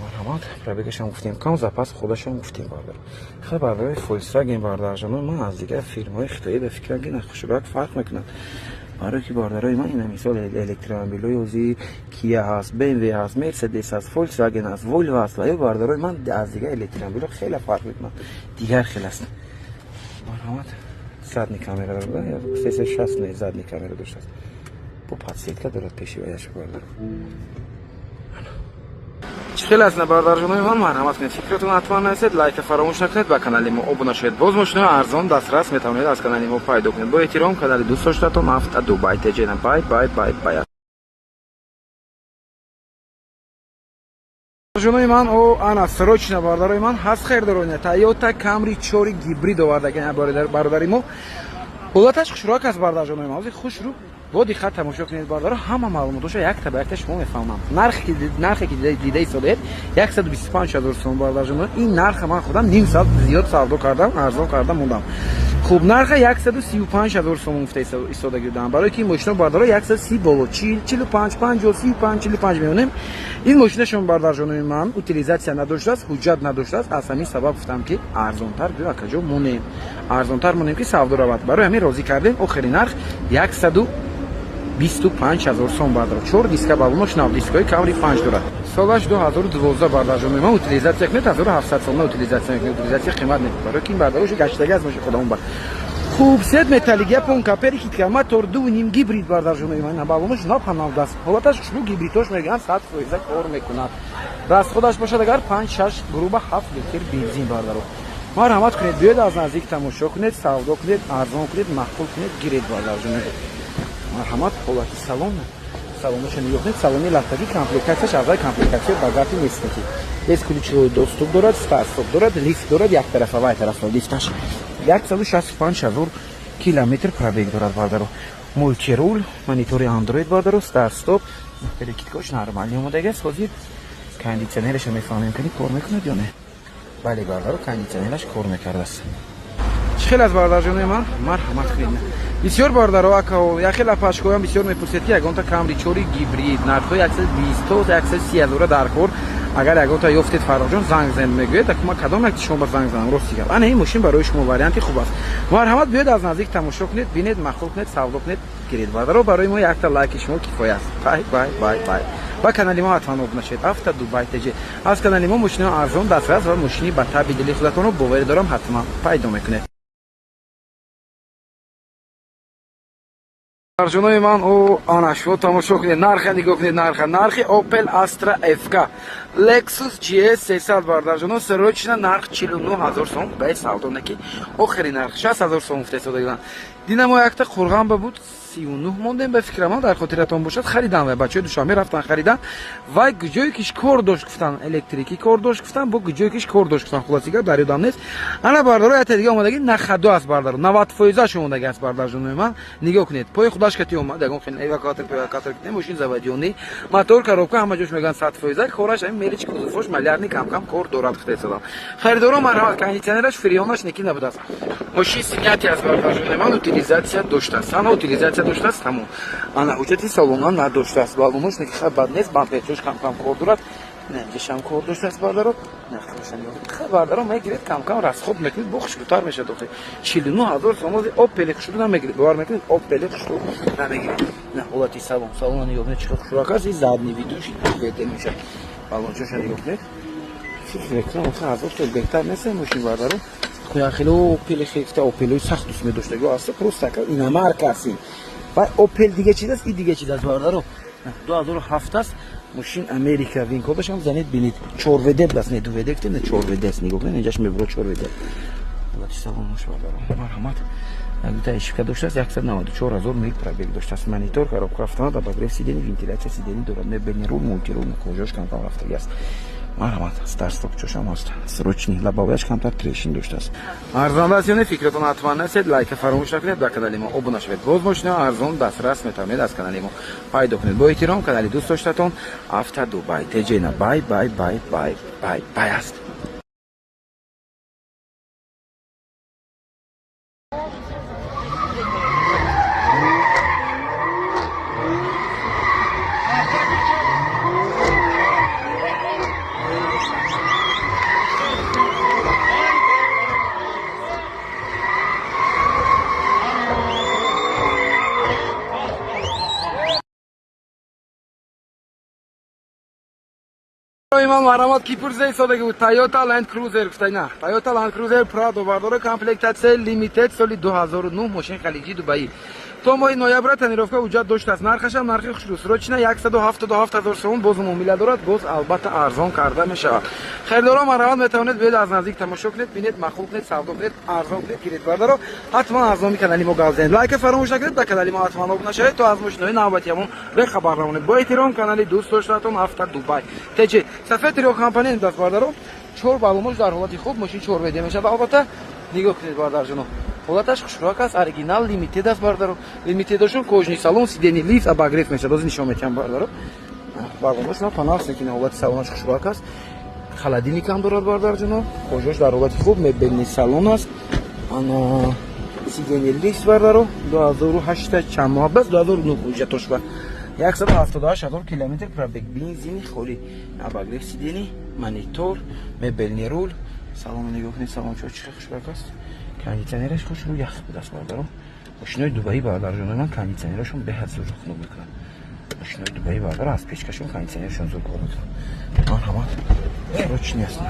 B: Марҳамат, пробегашам гуфтем, кам запас худашам гуфтем, бардар. Хеле бардари Volkswagen, бардарҷоно, ман аз дигар фирмаҳои хитоӣ ба фикрам, ки хушрак фарқ мекунад. Барои ки бардарои ман, ина мисол электромобилҳои ҳозир Kia ҳаст, BMW ҳаст, Mercedes ҳаст, Volkswagen ҳаст, Volvo ҳаст, ва ё бардарои ман аз дигар электромобилҳо хеле фарқ мекунад. Дигар хел аст. Марҳамат, задний камера дорад, 360 не, задний камера доштааст. Бо подсветка дорад пеши ваяш, бардар. Чӣ хел аст, бардарҷонои ман? Марҳамат кунед, фикратон ҳатман нависед, лайка фаромӯш накунед, ба канали мо обуна шавед. Боз мошинои арзон дастрас метавонед аз канали мо пайдо кунед. Бо эҳтиром, канали дӯст доштатон Авто Дубай Теҷена. Бай, бай, бай, бай. Ҷонои ман, о ана срочно, бародарои ман, ҳаст хайрдороня Toyota Camry 4 гибрид овардаген бародари мо. Ҳолаташ хушрӯак аст, бародарҷонои ман. Ҳозир хушрӯ бо диққат тамошо кунед, бародаро, ҳама маълумотоша якта ба якта шумо мефаҳмам. Нархе ки дида истодаед, 125 ҳазор сом, бародарҷоно. Ин нарха ман худам ним соат зиёд савдо кардам, арзон кардам, мондам. Хуб, нарха 135 ҳазор сом гуфта истода гирдам, барои ки ин мошино, бародаро, 130 боло, 40, 45, 50, 35, 45 меонем. Ин мошина шумо, бародарҷонои ман, утилизация надоштааст, ҳуҷҷат надоштааст. Аз ҳамин сабаб гуфтам, ки арзонтар биё, акаҷо, монем, арзонтар монем, ки савдо равад. Барои ҳамин розӣ кардем. Охири нарх 125 ҳазор сом, бардаро. Чор диска балонош нав, дискҳои Камри 5 дорад. Солаш 2012, бардарҷонои ман. Утилизация кунед, 1700 сомна утилизация мекунед. Утилизация қимат не, барои ки ин бардарош гаштаги аз моши худамон бар. Хуб, свет металлик, японка, перекидка, мотор 2,5 гибрид, бардарҷонои ман. Балонош нав ҳам нав даст. Ҳолаташ хушбу, гибридош мегӯянд 100% кор мекунад. Расходаш бошад агар 5, 6, грубо 7 литр бензин, бардаро. Марҳамат кунед, биёед, аз наздик тамошо кунед, савдо кунед, арзон кунед, маъқул кунед, гиред, бардарҷонои. Марҳамат, ҳолати салон, салоноша нигоҳ кунед, салони латтагӣ, комплектатсияш аввал комплектатсия богатый нестаки. Бесключевой доступ дорад, старт-стоп дорад, лифт дорад, як тарафа вай тарафа лифташ. 165 ҳазор километр пробег дорад, бардаро. Мультируль, монитори Android, бардаро, старт-стоп, перекидкош нормальный омодагиаст. Ҳозир кондитсионераша мефаҳмем, кани кор мекунад ё не. Бале, бардаро, кондитсионераш кор мекардааст. Чӣ хел аз, бародарҷонои ман? Марҳамат кунед. Бисёр бародаро, акао, як хел апашкоям бисёр мепурсед, ки ягонта Камри 4 гибрид нархҳои 120 то 130 ҳазора дар кор, агар ягонта ёфтед, Фарроҳҷон, занг зан, мегӯяд. Ма кадом як шумо ба занг занам? Рости гап, ана ин мошин барои шумо варианти хуб аст. Марҳамат, биёед, аз наздик тамошо кунед, бинед, маъқул кунед, савдо кунед, гиред. Бародаро, барои мо якта лайки шумо кифоя аст. Бай, бай, бай, бай. Ба канали мо ҳатман обуна шавед. Авто Дубай ТЖ. Аз канали мо мошинои арзон дастрас ва мошини ба таби дили худатонро, боварӣ дорам, ҳатман пайдо мекунед. Арҷонои ман, о ана шумо тамошо кунед, нарха нигоҳ кунед, нарха, нархи Opel Astra FK, Lexus GS 300, бардарҷоно, срочно нарх 49 ҳазор сом ба савдо неки, охири нарх 60 ҳазор сом гуфта истода. Динамо якта қурғанба буд, 39 мондем, ба фикрам, дар хотиратон бошад, харидан ва бачаҳои Душанбе рафтан, харидан. Вай ҷое киш кор дошт, гуфтан, электрикӣ кор дошт, гуфтан, бо ҷое киш кор дошт, гуфтан. Хулоси гап, дар ёдам нест. Ана, бардаро, якта дига омадаги нахадо аст, бардаро, 90 фоизаш омадаги аст. Бардарҷонои ман, нигоҳ кунед, пои худаш кати омад, ягон хел эвакуатор, эвакуатор, мошин заводионӣ, мотор, коробка, ҳама ҷош мегӯянд 100% кораш. Ҳамин мелич кузовош малярный кам-кам кор дорад, гуфта истодам. Харидоро, марҳамат. Кондитсионераш фреонаш неки набудааст. Мошин снятый аст, бардарҷонои ман, утилизация доштааст, танҳо утилизация доштааст, тамом. Ана ҳуҷҷати салона надоштааст, балонош неки хай бад нест, бамперчош кам-кам кор дорад, инҷашам кор доштааст, бардаро. Хай, бардаро, мегиред, кам-кам расход мекунед, бо хушрӯтар мешавад. Охи 49 ҳазор сомози Опели хушрӯ намегиред, бовар мекунед, Опели хушрӯ намегиред. На ҳолати салон, салона нигоҳ кунед, чӣ хел хушрӯак аст. Задний видуши беҳтар мешавад. Балончоша нигоҳ кунед. Фикр мекунам, охи ҳазор сол беҳтар нест ин мошин, бардаро. Хеле Опели хефта, Опелои сахт дӯст медоштаги аст, просто иномарка аст ин. Вай Опел дига чиз аст, и дига чиз аст, бардаро. 2007 аст мошин, Америка, винкодашам занед, бинед, 4 ВД аст, не 2 ВД гуфтем, не, 4 ВД аст. Нигоҳ кунед, инҷаш мебуро 4 ВД. Ҳолати салонош, бардаро, марҳамат. Якта ошибка доштааст, 194 ҳазор мил пробег доштааст. Монитор, коробка автомат, обогрев сидений, вентиляция сидений дорад, мебельный руль, мультируль, кожош камкам рафтаги аст. Марҳамат, старт-стоп чошам ҳаст. Срочный, лобовояш камтар трещин доштааст. Арзонда аст ё не, фикратон ҳатман насед, лайка фаромӯш накунед, ба канали мо обуна шавед. Боз мошинаи арзон дастрас метавонед аз канали мо пайдо кунед. Бо эҳтиром, канали дӯст доштатон Авто Дубай Теҷена. Бай, бай, бай, бай, бай, бай аст. Имам, марҳамат, ки пурсида истодаги буд Toyota Land Cruiser гуфта, на Toyota Land Cruiser Prado, бардора, комплектация Limited, соли 2009, мошин халиҷи Дубаи, то моҳи ноябра тонировка ҳуҷҷат доштааст. Нархашам нархи хушрӯ, срочно 177 ҳазор сомон. Боз муомила дорад, боз албатта арзон карда мешавад. Харидоро, марҳамат, метавонед биёед, аз наздик тамошо кунед, бинед, маъқул кунед, савдо кунед, арзон кунед, гиред. Бардаро, ҳатман аз номи канали мо гап занед, лайка фаромӯш накунед, ба канали мо ҳатман обуна шавед, то аз мошинои навбатиямон бехабар намонед. Бо эҳтиром, канали дӯст доштаатон Авто Дубай ТЖ. Сафед трёхкомпонент аст, бардаро, чор баллонош дар ҳолати хуб, мошин чор веде мешавад. Албатта, нигоҳ кунед, бардарҷоно, ҳолаташ хушрӯак аст, оригинал Limited аст, бардаро. Limited ошон кожаный салон, сиденье лифт, обогрев мешавад, ҳозир нишон метиҳам, бардаро. Баллонош на панаст, лекин ҳолати салонаш хушрӯак аст. Холодильник ҳам дорад, бардарҷоно, кожа ш дар ҳолати хуб, мебельный салон аст. Ана сиденье лифт, бардаро, 2008 чанд моҳ бас, 2009 ҳуҷҷатош ба 178 ҳазор километр пробег, бензини холӣ, обогрев сиденье, монитор, мебельный руль. Салоно нигоҳ кунед, салон чо чӣ хушрӯак аст, кондитсионераш хушрӯ ях будааст, бардаро. Мошинои Дубаи, бардарҷонои ман, кондитсионерашон беҳад зур хунук мекунад. Мошинои Дубаи, бардар, аз печка шон кондитсионерашон зур кор мекунад. Марҳамат, срочный аст.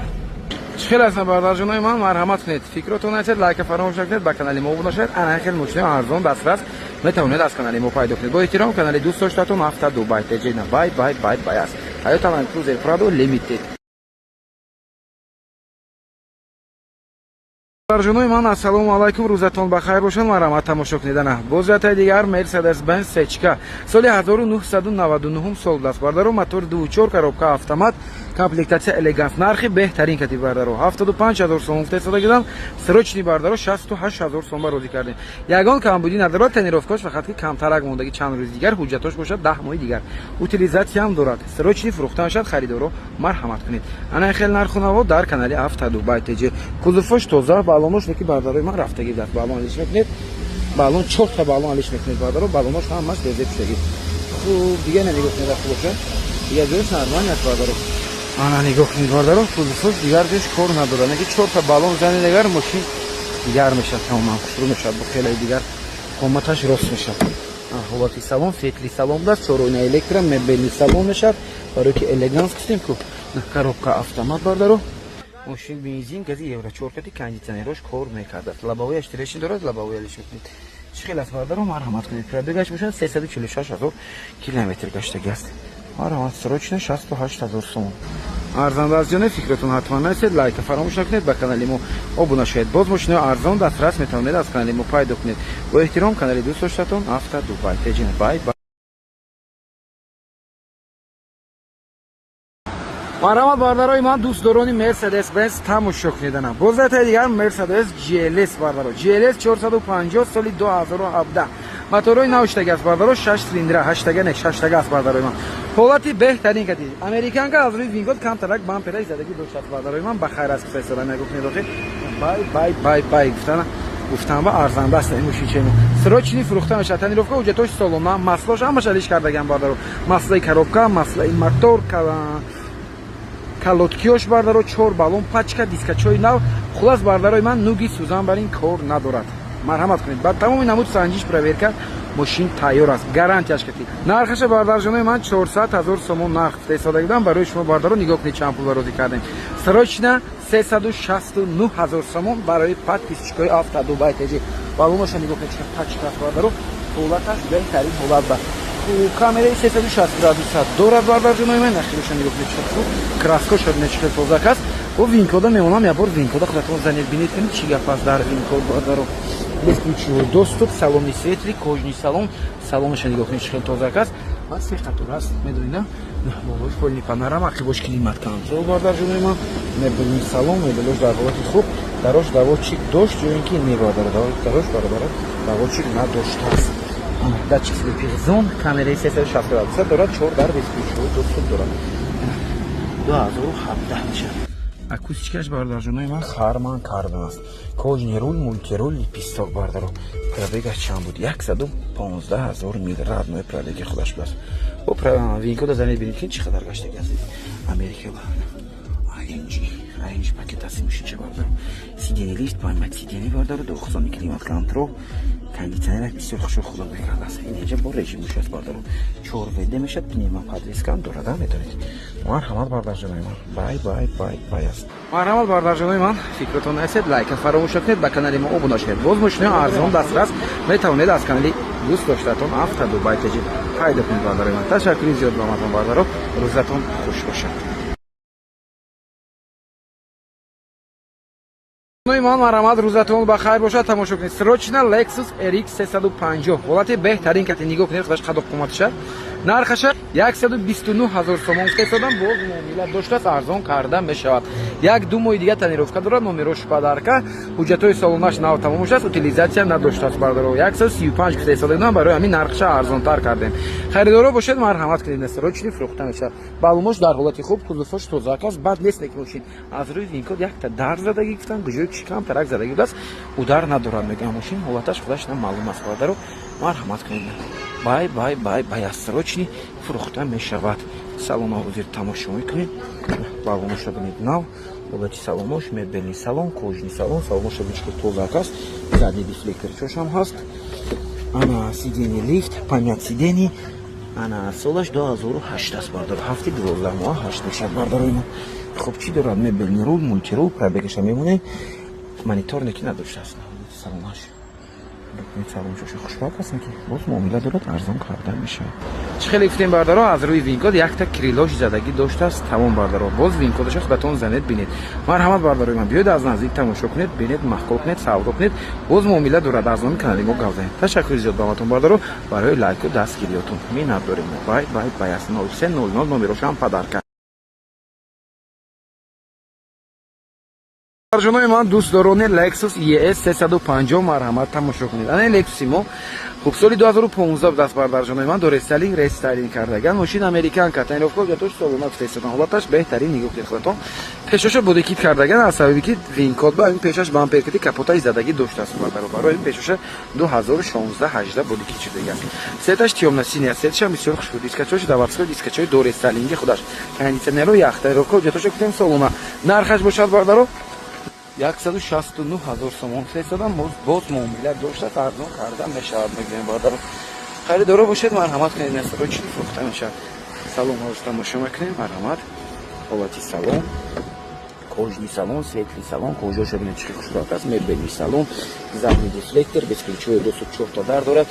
B: Чӣ хел ҳастанд, бардарҷонои ман? Марҳамат кунед, фикротон нависед, лайка фаромӯш накунед, ба канали мо обуна шавед. Ана хел мошинои арзон дастрас метавонед аз канали мо пайдо кунед. Бо эҳтиром, канали дӯст доштатон Авто Дубай ТЖ. Бай бай бай бай аст Toyota Land Cruiser Prado Limited. Барҷонои ман, ассалому алайкум, рӯзатон ба хайр бошад. Марҳамат, тамошо кунед. Ана боз ятаи дигар Мерседес Бенз сечка, соли 1999 сол даст, бардаро, мотор 2.4, коробка автомат, комплектация Элеганс, нархи беҳтарин кати, бардаро, 75 ҳазор сом гуфта истода гирдам, срочный, бардаро, 68 ҳазор сом ба розӣ кардем. Ягон камбудӣ надорад, тонировка ш фақат ки камтарак мондаги, чанд рӯзи дигар, ҳуҷҷатош бошад 10 моҳи дигар, утилизация ҳам дорад. Срочный фурӯхта мешавад, харидоро марҳамат кунед. Ана хел нархунаво дар канали Авто Дубай ТЖ. Кузовош тоза, баллонош леки, бардарои ман, рафтагӣ даст, баллон алиш мекунед, баллон, чорта баллон алиш мекунед, бардаро, баллонош ҳамаш безеб шудагӣ. Хуб, дига на нигоҳ кунед, рафта бошад, дигар ҷош нормально аст, бардаро. Ана нигоҳ кунед, бардаро, кузовош дигар ҷош кор надорад, неки чорта баллон занед, агар мошин дигар мешавад, тамоман хушрӯ мешавад, бо хелаи дигар қоматаш рост мешавад. Ҳолати салон светлый салон даст, чороина электро, мебельный салон мешавад, барое ки Элеганс гуфтем ку, коробка автомат, бардаро, мошин бензин, гази евро 4 кати, кондитсионерош кор мекардааст, лобовой аш трещин дорад, лобовой алиш мекунед. Чӣ хел аст, бардаро? Марҳамат кунед. Пробег аш бошад 346 ҳазор километр гаштаги аст. Марҳамат, срочно 68 ҳазор сомон. Арзанда аз ҷоне, фикратон ҳатман нависед, лайка фаромӯш накунед, ба канали мо обуна шавед. Боз мошинои арзон дастрас метавонед аз канали мо пайдо кунед. Бо эҳтиром, канали дӯст доштатон Авто Дубай ТЖ. Бай бай. Марҳамат, бардарои ман, дӯстдорони Мерседес Бенз, тамошо кунедана. Боз ятаи дигар Мерседес GLS, бардаро, GLS 450, соли 2017, моторҳои навштаги аст, бардаро, 6 цилиндра, ҳаштага не, шаштага аст, бардарои ман. Ҳолати беҳтарин кати, американка, аз рӯи вин-код камтарак бампераш задагӣ доштааст, бардарои ман, ба хайр аст гуфта истода. Нигоҳ кунед охир, бай бай бай бай гуфтана гуфтам ба арзанда аст ин мошинчаи мо. Срочный фурӯхта мешавад, тонировка ҳуҷҷатош солона, маслош ҳамаш алиш кардагиам, бардаро, маслаи коробка, маслаи мотор, колодки ёш, бардаро, чор баллон, пачка, дискачои нав. Хулас, бардарои ман, нуги сӯзан бар ин кор надорад. Марҳамат кунед, ба тамоми намуд санҷиш, проверка мошин тайёр аст, гарантияш кати. Нархаша, бардарҷонои ман, 400 ҳазор сомон нарх гуфта истода будам барои шумо, бардаро. Нигоҳ кунед, чанд пул розӣ кардем. Срочно 369 ҳазор сомон барои подписчик ои Авто Дубай ТЖ. Баллоноша нигоҳ кунед, чӣ пачка аст, бардаро, ҳолаташ беҳтарин ҳолат ба камераи 360 градуса дорад, бардарҷонои ман. Нахироша нигоҳ кунед, чӣ хуб, краска шо бинед, чӣ хел тозак аст. Бо вин-код а мемонам, як бор вин-код а худатон занед, бинед кунед, чӣ гап аст дар вин-код, бардаро. Бесключевой доступ, салони светлый, кожаный салон, салонаша нигоҳ кунед, чӣ хел тозак аст ва се қатор аст, медонед, на болои полный панорама, ақибош климат контроль, бардарҷонои ман, мебельный салон, мебелош дар ҳолати хуб, дарош доводчик дошт ё ин ки не, бардаро, дарош баробара доводчик надоштааст. Датчик слепых зон, камераи 360 градуса дорад, чор дар, бесключевой доступ дорад. 2017 мешавад. Акустика ш, бародарҷонои ман, Харман Кардон аст, кожаный руль, мультируль, лепесток, бардаро. Пробег аш чанд буд? 115 ҳазор мил родной пробег и худаш будааст. Бо вин-код а занед, бинед, ки чӣ қадар гаштаги аст Америка. AMG, AMG пакет аст мошинча, бародаро. Сиденье лифт, память сиденье, бародаро, двухзонный климат контроль, кондиционер бисёр хушо худо мекардааст. Инҷа бо режимуш аст, бародаро. Чор ВД мешад, пневмоподвеска ҳам дорад, метавонед. Марҳамат, бардарҷонои ман, бай, бай, бай, бай аст. Марҳамат, бардарҷонои ман, фикротон нарасед, лайка фаромӯш накунед, ба канали мо обуна шавед. Боз мошинои арзон дастрас метавонед аз канали дӯст доштаатон Авто Дубай ТЖ пайдо кунед, бардарои ман. Ташаккури зиёд ба ҳаматон, бардаро, рӯзатон хуш бошад. Ман, марҳамат, рӯзатон ба хайр бошад. Тамошо кунед, срочно Lexus RX 350, ҳолати беҳтарин кати. Нигоҳ кунед, худаш қадо қоматиша. Нархаша 129 ҳазор сомон гуфта, боз муомила доштааст, арзон карда мешавад. 1-2 моҳи дига тонировка дорад, номерош подарка, ҳуҷҷатҳои солонаш нав тамом шудааст, утилизация надоштааст, бардаро. 135 гуфта истодем, барои ҳамин нархша арзонтар кардем. Харидоро бошед, марҳамат кунед, срочно фурӯхта мешавад. Баллонош дар ҳолати хуб, кузовош тозак аст, бад нест. Неки мошин аз рӯи VIN код якта дар задагӣ гуфтан, куҷои ки камтарак задагӣ будааст, удар надорад, мегӯям. Мошин ҳолаташ худаш маълум аст, бардаро. Марҳамат кунед, бай, бай, бай, бай аст, срочно фурӯхта мешавад. Салона ҳозир тамошо мекунед, баллоноша бинед, нав ҳолати салонош, мебельный салон, кожаный салон, салоноша бинед, тозак аст, задний дефлектор чошам ҳаст. Ана сиденье лифт, память сидений. Ана солаш 2008 аст, бардар, ҳафти 12 моҳ ҳашт мешавад, бардарои ман. Хуб, чӣ дорад? Мебельный рул, мультирул, пробегаша мемонем, монитор неки надоштааст. Салонаш, салоншоша хушрак аст, ки боз муомила дорад, арзон карда мешавад. Чӣ хеле гуфтем, бардаро, аз рӯи VIN код якта крылош задагӣ доштааст, тамом, бардаро. Боз VIN кодаша худатон занед, бинед. Марҳамат, бардарои ман, биёед, аз наздик тамошо кунед, бинед, маъқул кунед, савдо кунед. Боз муомила дорад, аз номи канали мо гап занед. Ташаккури зиёд ба ҳаматон, бардаро, барои лайку дастгириётон миннат дорем. Бай, бай, бай аст. 0300, номерошам подарка. Ҷонои ман, дӯстдорони Lexus ES 350, марҳамат, тамошо кунед. Ана Lexus мо. Хуб, соли 2015 будаст, бардарҷонои ман, дорестайлинг, рестайлинг кардаган. Мошин американка, тонировка, ҳуҷҷатош солона гуфтаистодам. Ҳолаташ беҳтарин, нигоҳ кунед худатон. Пешаша бодикит кардаган, аз сабаби ки VIN код ба ин пешаш бампер кити капотаи задагӣ доштааст, бардаро. Барои ин пешаша 2016 18 бодикит шудаган. Цветаш тёмно-синий, цветашам бисёр хушбӯ. Дискачош заводской, дискачои дорестайлинги худаш. Кондиционеро ях, тонировка, ҳуҷҷатоша гуфтем солона. Нархаш бошад, бардаро, 169 ҳазор сомон фиристодам, боз муомила доштааст, арзон карда мешавад, мегӯем, бародаро. Харидоро бошед, марҳамат кунед, срочно фурӯхта мешавад. Салон ҳозир тамошо мекунем, марҳамат, ҳолати салон, кожаный салон, светлый салон, кожаша бинед, чӣ хушрак аст, мебельный салон, задний дефлектор, бесключевой доступ, чорта дар дорад,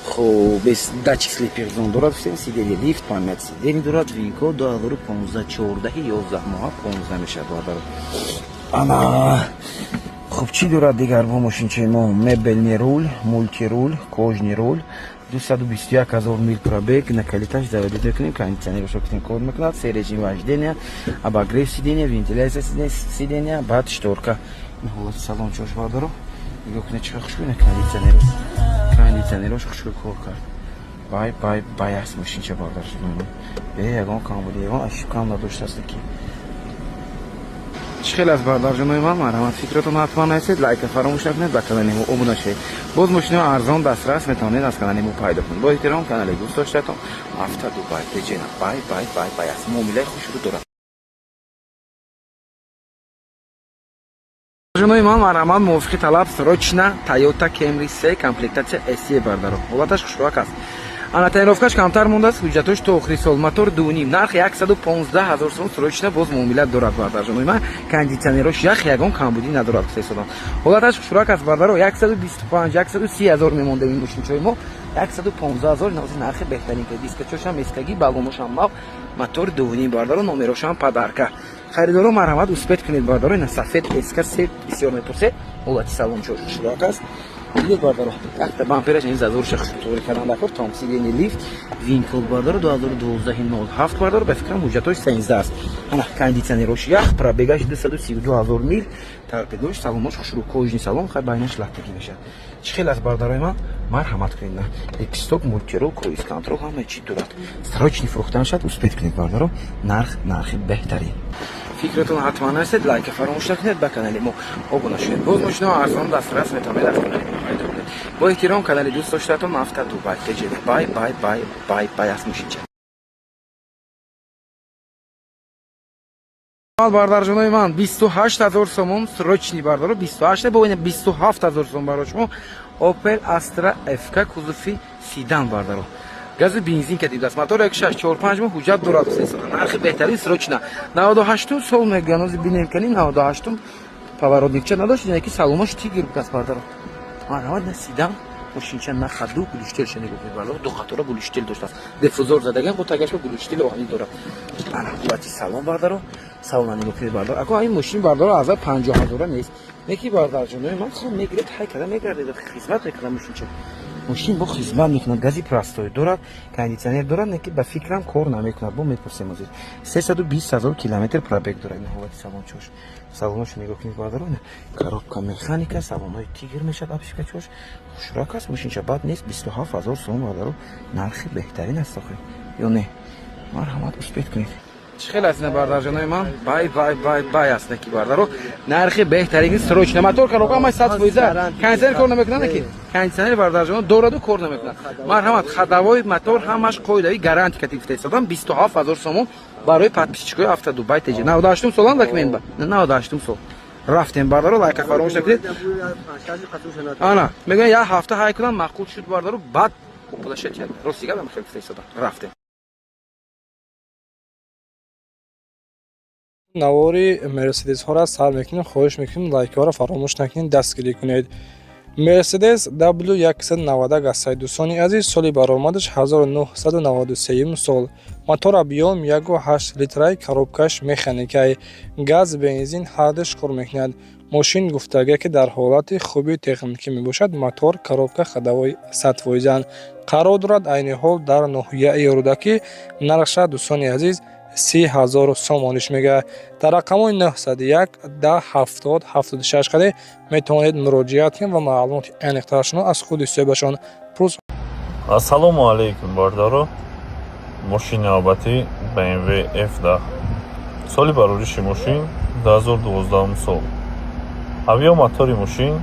B: хуб, без датчик слепых зон дорад, всем сиденье лифт, память сидений дорад, VIN код 2015 14 11 моҳа 15 мешавад, бародаро. Ана, хуб, чӣ дорад дигар бо мошинчаи мо? Мебельный руль, мультируль, кожаный руль, 221 ҳазор мил пробег, на калиташ заводить мекунем, кондиционерашо кунем, кор мекунад, се режим вождения, обогрев сиденья, вентиляция сиденья, баъд шторка. Ин ҳолати салон чош, бардоро, нигоҳ кунед, чӣ хушбӯ. Кондиционер, кондиционерош хушбӯ кор кард. Бай, бай, бай аст мошинча, бардар. Бе ягон камбуди, ягон ошибкам надоштааст. Ки чӣ хел аст, бардарҷонои ман? Марҳамат, фикратон ҳатман нависед, лайка фаромӯш накунед, ба канали мо обуна шавед. Боз мошинои арзон дастрас метавонед аз канали мо пайдо кунед. Бо эҳтиром, канали дӯст доштатон Авто Дубай Теҷена. Бай, бай, бай, бай аст, муомилаи хушрӯ дорад. Ҷонои ман, марҳамат, мувофиқи талаб срочно Toyota Camry 3 комплектация SE, бардаро. Ҳолаташ хушрӯак аст. Ана, тонировкаш камтар мондааст, ҳуҷҷатош то охири сол, мотор 2,5, нарх 115 ҳазор сом, срочно, боз муомила дорад, бардарҷонои ман. Кондиционерош ях, ягон камбудӣ надорад, гуфтаистодам. Ҳолаташ хушрӯак аст, бардаро. 125, 130 ҳазор мемондем ин мошинчои мо, 115 ҳазор наози, нархи беҳтарин. Ки дискачошам эскаги, баллоношам нав, мотор 2,5, бардаро, номерошам подарка. Харидоро, марҳамат, успеть кунед, бардаро. Ина сафед эска се бисёр мепурсед. Ҳолати салончо хушрӯак аст, дидед, бардаро. Якта бампераш ин зазорша хушрӯ кардан дакор. Том сиденье лифт, VIN код, бардаро, 2012 07, бардаро, ба фикрам ҳуҷҷатош 13 аст. Ана кондиционерош ях, пробегаш 232 ҳазор мил, торпедош, салонош хушрӯ, кожаный салон, хай байнаш латтагӣ мешавад. Чӣ хел аст, бардарои ман? Марҳамат кунед. На лепесток, мультирул, круиз контроль, ҳама чӣ дорад. Срочно фурӯхта мешавад, успеть кунед, бардаро, нарх, нархи беҳтарин. Фикратон ҳатман нависед, лайка фаромӯш накунед, ба канали мо обуна шавед. Боз мошинои арзон дастрас метавонед аз канали мо пайдо кунед. Бо эҳтиром, канали дӯст доштатон Авто Дубай Теҷеда. Бай, бай, бай, бай, бай аст мошинча. Бардарҷонои ман, 28 000 сомон срочный, бардаро, 28 бо 27 000 сом баро шумо Opel Astra FK, кузови седан, бардаро, газу бензин кадид аст, мотор 1.6, 4-5 моҳ ҳуҷҷат дорад. Нархи беҳтарин, срочно. 98 сол мегӯян, ози бинем кани 98. Поворотникча надошт, ки салонаш Тигр аст, бардаро. Марҳамат, на седан мошинча, на хаду глушительша нигоҳ кунед, бардаро, ду қатора глушитель доштааст, диффузор задаган, бо тагашба глушители оҳанӣ дорад. Ана ҳолати салон, бардаро, салона нигоҳ кунед, бардаро. Ако ин мошин, бардаро, аза 50 ҳазора нест, неки, бардарҷонои ман, хоб мегиред, ҳай када мегардед, хизмат мекунад мошинча. Мошин бо хизмат мекунад, гази простой дорад, кондитсионер дорад, неки ба фикрам кор намекунад, бо мепурсем озир. 320 000 километр пробег дорад. Ҳолати салончош, салоношо нигоҳ кунед, бардаро. Коробка механика, салонҳои Тигр мешавад, обшивкачош хушрак аст, мошинча бад нест. 27 000 сом, бардаро, нархи беҳтарин аст охи ё не? Марҳамат, успеть кунед. Чӣ хел аст, бардарҷонои ман? Бай, бай, бай, бай аст, неки, бардаро, нархи беҳтарин, срочно. Мотор, коробка ҳамаи 100%. Кондитсионер кор намекунад, неки кондитсионер, бардарҷоно, дораду кор намекунад. Марҳамат, ходовой, мотор ҳамаш қоидави, гарантия кати гуфта истодам. 27 000 сомон барои подписчикои Авто Дубай теҷи. 98-ум солам документ ба 98-ум сол рафтем, бардаро. Лайка фаромӯш накунед. Ана мегӯян, як ҳафта ҳай кунам, маъқул шуд, бардаро, баъд пулаша тиҳад. Рости гап, хел гуфта истодам. Рафтем.
A: Навори Мерседесҳоро сар мекунем. Хоҳиш мекунем, лайкҳоро фаромӯш накунед, дастгирӣ кунед. Мерседес W191 астад, дӯстони азиз. Соли баромадаш 1993 сол, мотор объём 1,8 литрай, коробкаш механикай, газ, бензин ҳардуш кор мекунад. Мошин гуфтага, ки дар ҳолати хуби техникӣ мебошад. Мотор, коробка, ходовой 100%-анд. Қарор дорад айни ҳол дар ноҳияи Рӯдакӣ. Нархша, дӯстони азиз, 30 000 сомониш мегӯяд. Дар рақамҳои 901 10 70 76 қаде метавонед муроҷиат кунед ва маълумоти аниқтарашонро аз худи соҳибашон пурс.
C: Ассалому алайкум, бардаро. Мошини навбатӣ BMW F10. Соли барориши мошин 2012 сол. Объём мотори мошин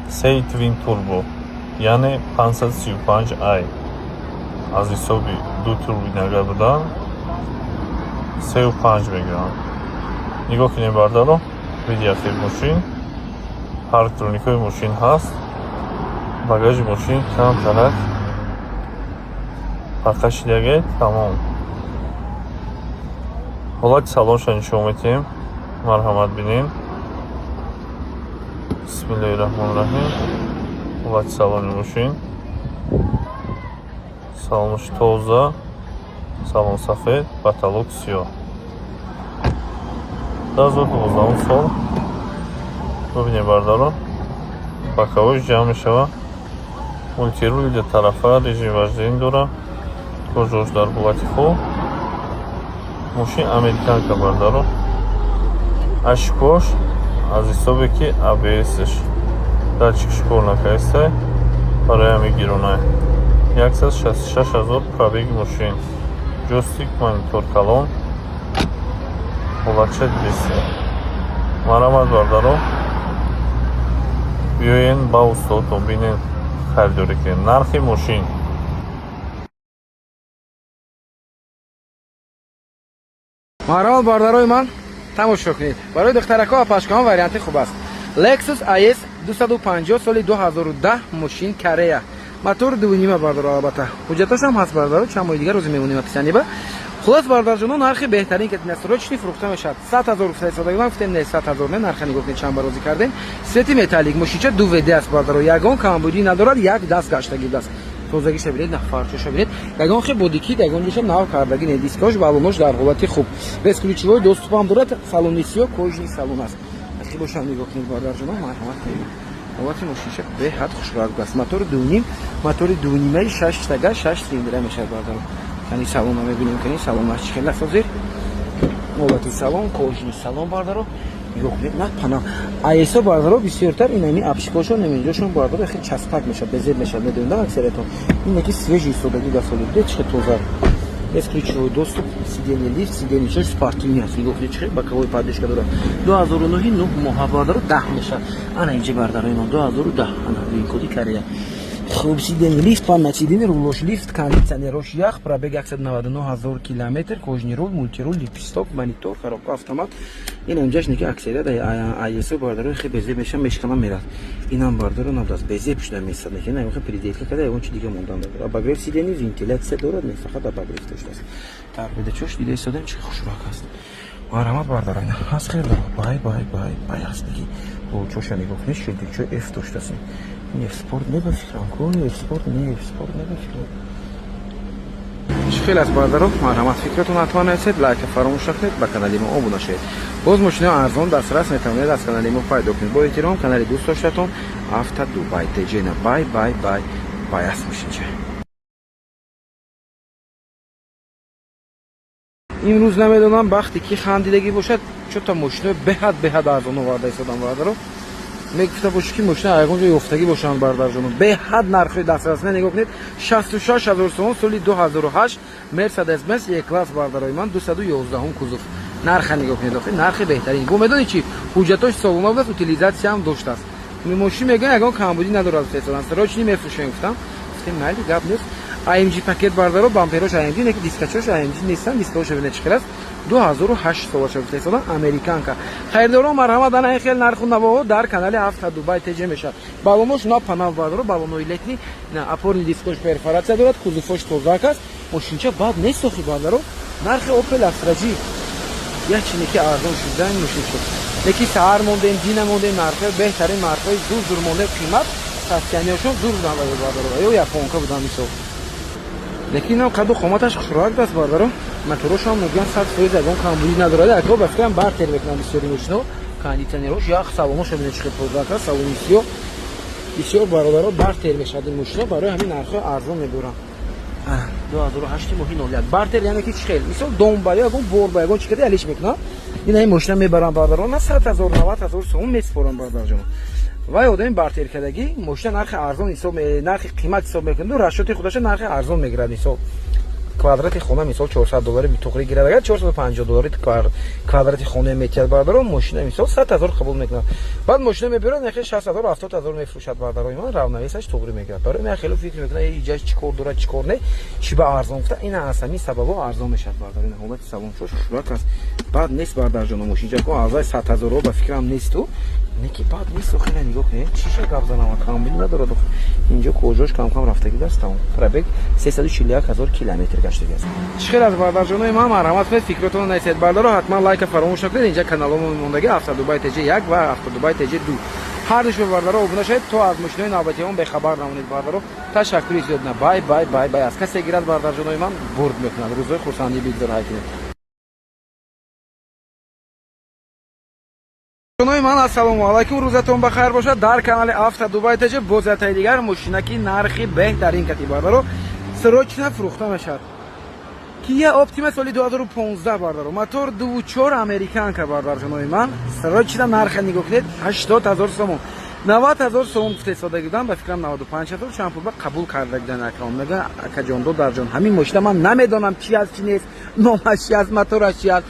C: 3 twin turbo, яъне 535 i. Аз ҳисоби ду турбинага будан 35 мегӯянд. Нигоҳ кунем, бардаро, видеоахир мошин, парктроникҳои мошин ҳаст, багажи мошин камтарак пақашидаге, тамом. Ҳолати салонша нишон медиҳем, марҳамат, бинем. Бисмиллоҳи раҳмони раҳим. Ҳолати салони мошин, салонаш тоза, салон сафед, потолок сиёҳ. 2012 сол. Бибинем, бардаро, боковой ҷамъ мешавад, мультируль ду тарафа, режим вождения дорад, кожош дар ҳолати хуб. Мошин американка, бардаро. Ошибкош аз ҳисобе ки АБСш датчикш кор накардистай, барои ҳамин гиронай. 166 ҳазор пробеги мошин. Ҷойстик, монитор калон, ҳолатша дидест. Марҳамат, бардаро, биёен ба устодтон бинен, харидорӣ кунед. Нархи мошин
B: Марҳамат, бародарои ман, тамошо кунед. Барои духтаракҳо, апашкаҳо варианти хуб аст. Lexus IS 250, соли 2010, мошин Корея, мотор 2,5, бардаро. Албатта, ҳуҷҷаташам ҳаст, бардаро, чанд моҳи дигар рӯзи мемонем описание ба. Хулос, бародарҷоно, нархи беҳтарин, ки срочный фурӯхта мешавад. 100 000 гуфта истодагӣ, гуфтем не, 100 000 не. Нарха нигоҳ кунед, чанд барозӣ кардем. Цвети металлик, мошинча ду ВД аст, бардаро, ягон камбудӣ надорад, як даст гаштагӣ аст. Тозагиша бинед, на фарчоша бинед, ягон хе бодикит, ягон ҷоша нав кардагӣ не, дискош, балонош дар ҳолати хуб, бесключевой доступ ҳам дорад. Салони сиёҳ, кожаный салон аст. Ахи бошам, нигоҳ кунед, бародарҷоно, марҳамат. Ҳолати мошинча беҳад хушранг аст. Мотори 2,5, мотори дунимаи шаш тага, шаш цилиндра мешавад, бардаро. Кани салона мебинем, кани салонаш чӣ хел аст ҳозир. Ҳолати салон, кожаный салон, бардаро, нигоҳ кунед, на пана айсо, бардаро. Бисёртар инами обшивкошон, наминҷошон, бардаро, хеле часпак мешавад, безеб мешавад, медонед аксариятон. Ин яки свежий истодагӣ дастолӣ буде, чӣ тоза. Бесключевой доступ, сиденье лифт, сиденье чош спортивный аст. Нигоҳ кунед, чӣ боковой поддержка дорад. 2009, 9 моҳа, бардаро, 10 мешавад. Ана инҷа, бардарои ман, 2010, ана вин-коди Корея. Хуб, сиденье лифт, память сиденье, рулош лифт, кондиционерош ях, пробег 199 ҳазор километр, кожаный руль, мультируль, лепесток, монитор, коробка автомат. Ин инҷаш неки аксария ISO бардаро хе безеб меша, мешкана, мерад. Инам бардаро набудааст, безеб шуда месад. Неки на хе переделка када, ягон чи дига мондан дорад. Обогрев сиденье, вентиляция дорад, не, фақат обогрев доштааст. Торпедачош дида истодем, чи хушрак аст. Марҳамат, бардаро, ина ҳаст, хел бай бай бай бай аст. Неки болчоша нигоҳ кунед, шилдикчо F доштааст. Ин F-Sport не, ба фикрам ку, F-Sport не, F-Sport не, ба фикрам. Чӣ хел аст, бардаро? Марҳамат, фикратон ҳатман нависед, лайка фаромӯш накунед, ба канали мо обуна шавед. Боз мошинаи арзон дастрас метавонед аз канали мо пайдо кунед. Бо эҳтиром, канали дӯст доштатон Авто Дубай Теҷена. Бай бай бай бай аст мошинча. Имрӯз намедонам, бахте ки хандидагӣ бошад, чота мошинои беҳад беҳад арзон оварда истодам, бардаро. Мегуфта бошед, ки мошина ягон ҷо ёфтагӣ бошанд, бардарҷоно. Беҳад нархҳои дастрас, нигоҳ кунед: 66 ҳазор сомон, соли 2008, Мерседес Бенс Е класс, бардарои ман, 211 кузов. Нарха нигоҳ кунед, охи нархи беҳтарин. Бо медонед чи, ҳуҷҷатош совона будааст, утилизатсияам доштааст. Мошин мегӯян, ягон камбудӣ надорад, гуфтаистодам. Срочно мефурӯшем, гуфтам. Гуфтем, майли, гап нест. AMG пакет, бардаро, бамперош AMG, неки дискачош AMG нестан, дискаоша бинед, чӣ хел аст. 2008 солаша гуфтаистодан, американка. Харидорон, марҳамат, ана ин хел нарху навоҳо дар канали Авто Дубай ТЖ мешавад. Балонош на панав, бардаро, балонои летний, на опорный дискош перфорация дорад, кузовош тозак аст. Мошинча бад нест, охи, бардаро. Нархи Opel Astra G як чине ки арзон шуда ин мошинча. Леки саҳар мондем, дина мондем, нархҳои беҳтарин, нархҳои зур зур мондем, қимат состояниашон зур буданд, бардаро. Ё японка буданд, мисол. Лекин инам қаду қоматаш хушроак аст, бардаро. Моторошам мегӯян, 100% ягон камбудӣ надорад. Ако, ба фикрам, бартер мекунанд бисёри мошино. Кондиционерош ях, салоноша бинед, чӣ хел тозак аст, салони сиёҳ. Бисёр, бародаро, бартер мешавад ин мошино, барои ҳамин нархҳои арзон мебуранд. 2008 моҳи 01. Бартер яъне ки чӣ хел? Мисол, домба ё ягон борба, ягон чӣ кади алиш мекунад. Ина ин мошина мебаранд, бародаро, на 100 ҳазор, 90 ҳазор сомон месупоранд, бародарҷон. Вай одами бартер кардагӣ мошина нархи арзон ҳисоб, нархи қимат ҳисоб мекунад, расчёти худаша нархи арзон мегирад. Мисол, квадрати хона, мисол, 400 доллари туғри гирад, агар 450 доллари квадрати хона метиҳад, бародаро, мошина, мисол, 100 ҳазор қабул мекунад. Баъд мошина мебиёрад, нахе 60 ҳазор, 70 ҳазор мефурӯшад, бародарои ман, равновесаш туғри мегирад. Барои ман хеле фикр мекунад, иҷаш чӣ кор дорад, чӣ кор не, чӣ ба арзон гуфта, ина аз ҳамин сабабо арзон мешавад, бардар. Ина ҳолати салоншош хушрак аст, баъд нест, бардарҷоно. Мошинча ко азай 100 ҳазорҳо ба фикрам несту, неки баъд нест, охира нигоҳ кунед, чиша гап занам, камбудӣ надорад. Инҷо кожош кам-кам рафтагӣ даст, тамом. Пробег 341 ҳазор километр гаштагӣ аст. Чӣ хел аз, бардарҷонои ман? Марҳамат кунед, фикротонро нависед, бардаро, ҳатман лайка фаромӯш накунед. Инҷа каналҳомо мондагӣ, Автодубай ТЖ як ва Автодубай ТЖ ду. Ҳар душба, бардаро, обуна шавед, то аз мошинои навбатиҳон бехабар намонед, бардаро. Ташаккури зиёд. На, бай бай бай бай. Аз касе гирад, бардарҷонои ман, бурд мекунад. Рӯзҳои хурсандӣ бигзор ҳай кунед. Ҷонои ман, ассалому алайкум, рӯзатон ба хайр бошад. Дар канали Авто Дубай ТЖ боз ятаи дигар мошинаки нархи беҳтарин кати, бардаро, срочно фурӯхта мешавад. Кия Оптима соли 2015, бардаро, мотор 2.4, американка, бардарҷонои ман, срочно. Нарха нигоҳ кунед: 80 ҳазор сомон. 90 ҳазор сомон гуфта истода будам, ба фикрам, 95 ҳазор чанд пул ба қабул карда будан. Акром мегӯян, акаҷон, додарҷон, ҳамин мошина ман намедонам чи аст, чи нест, номаш чи аст, мотораш чи аст,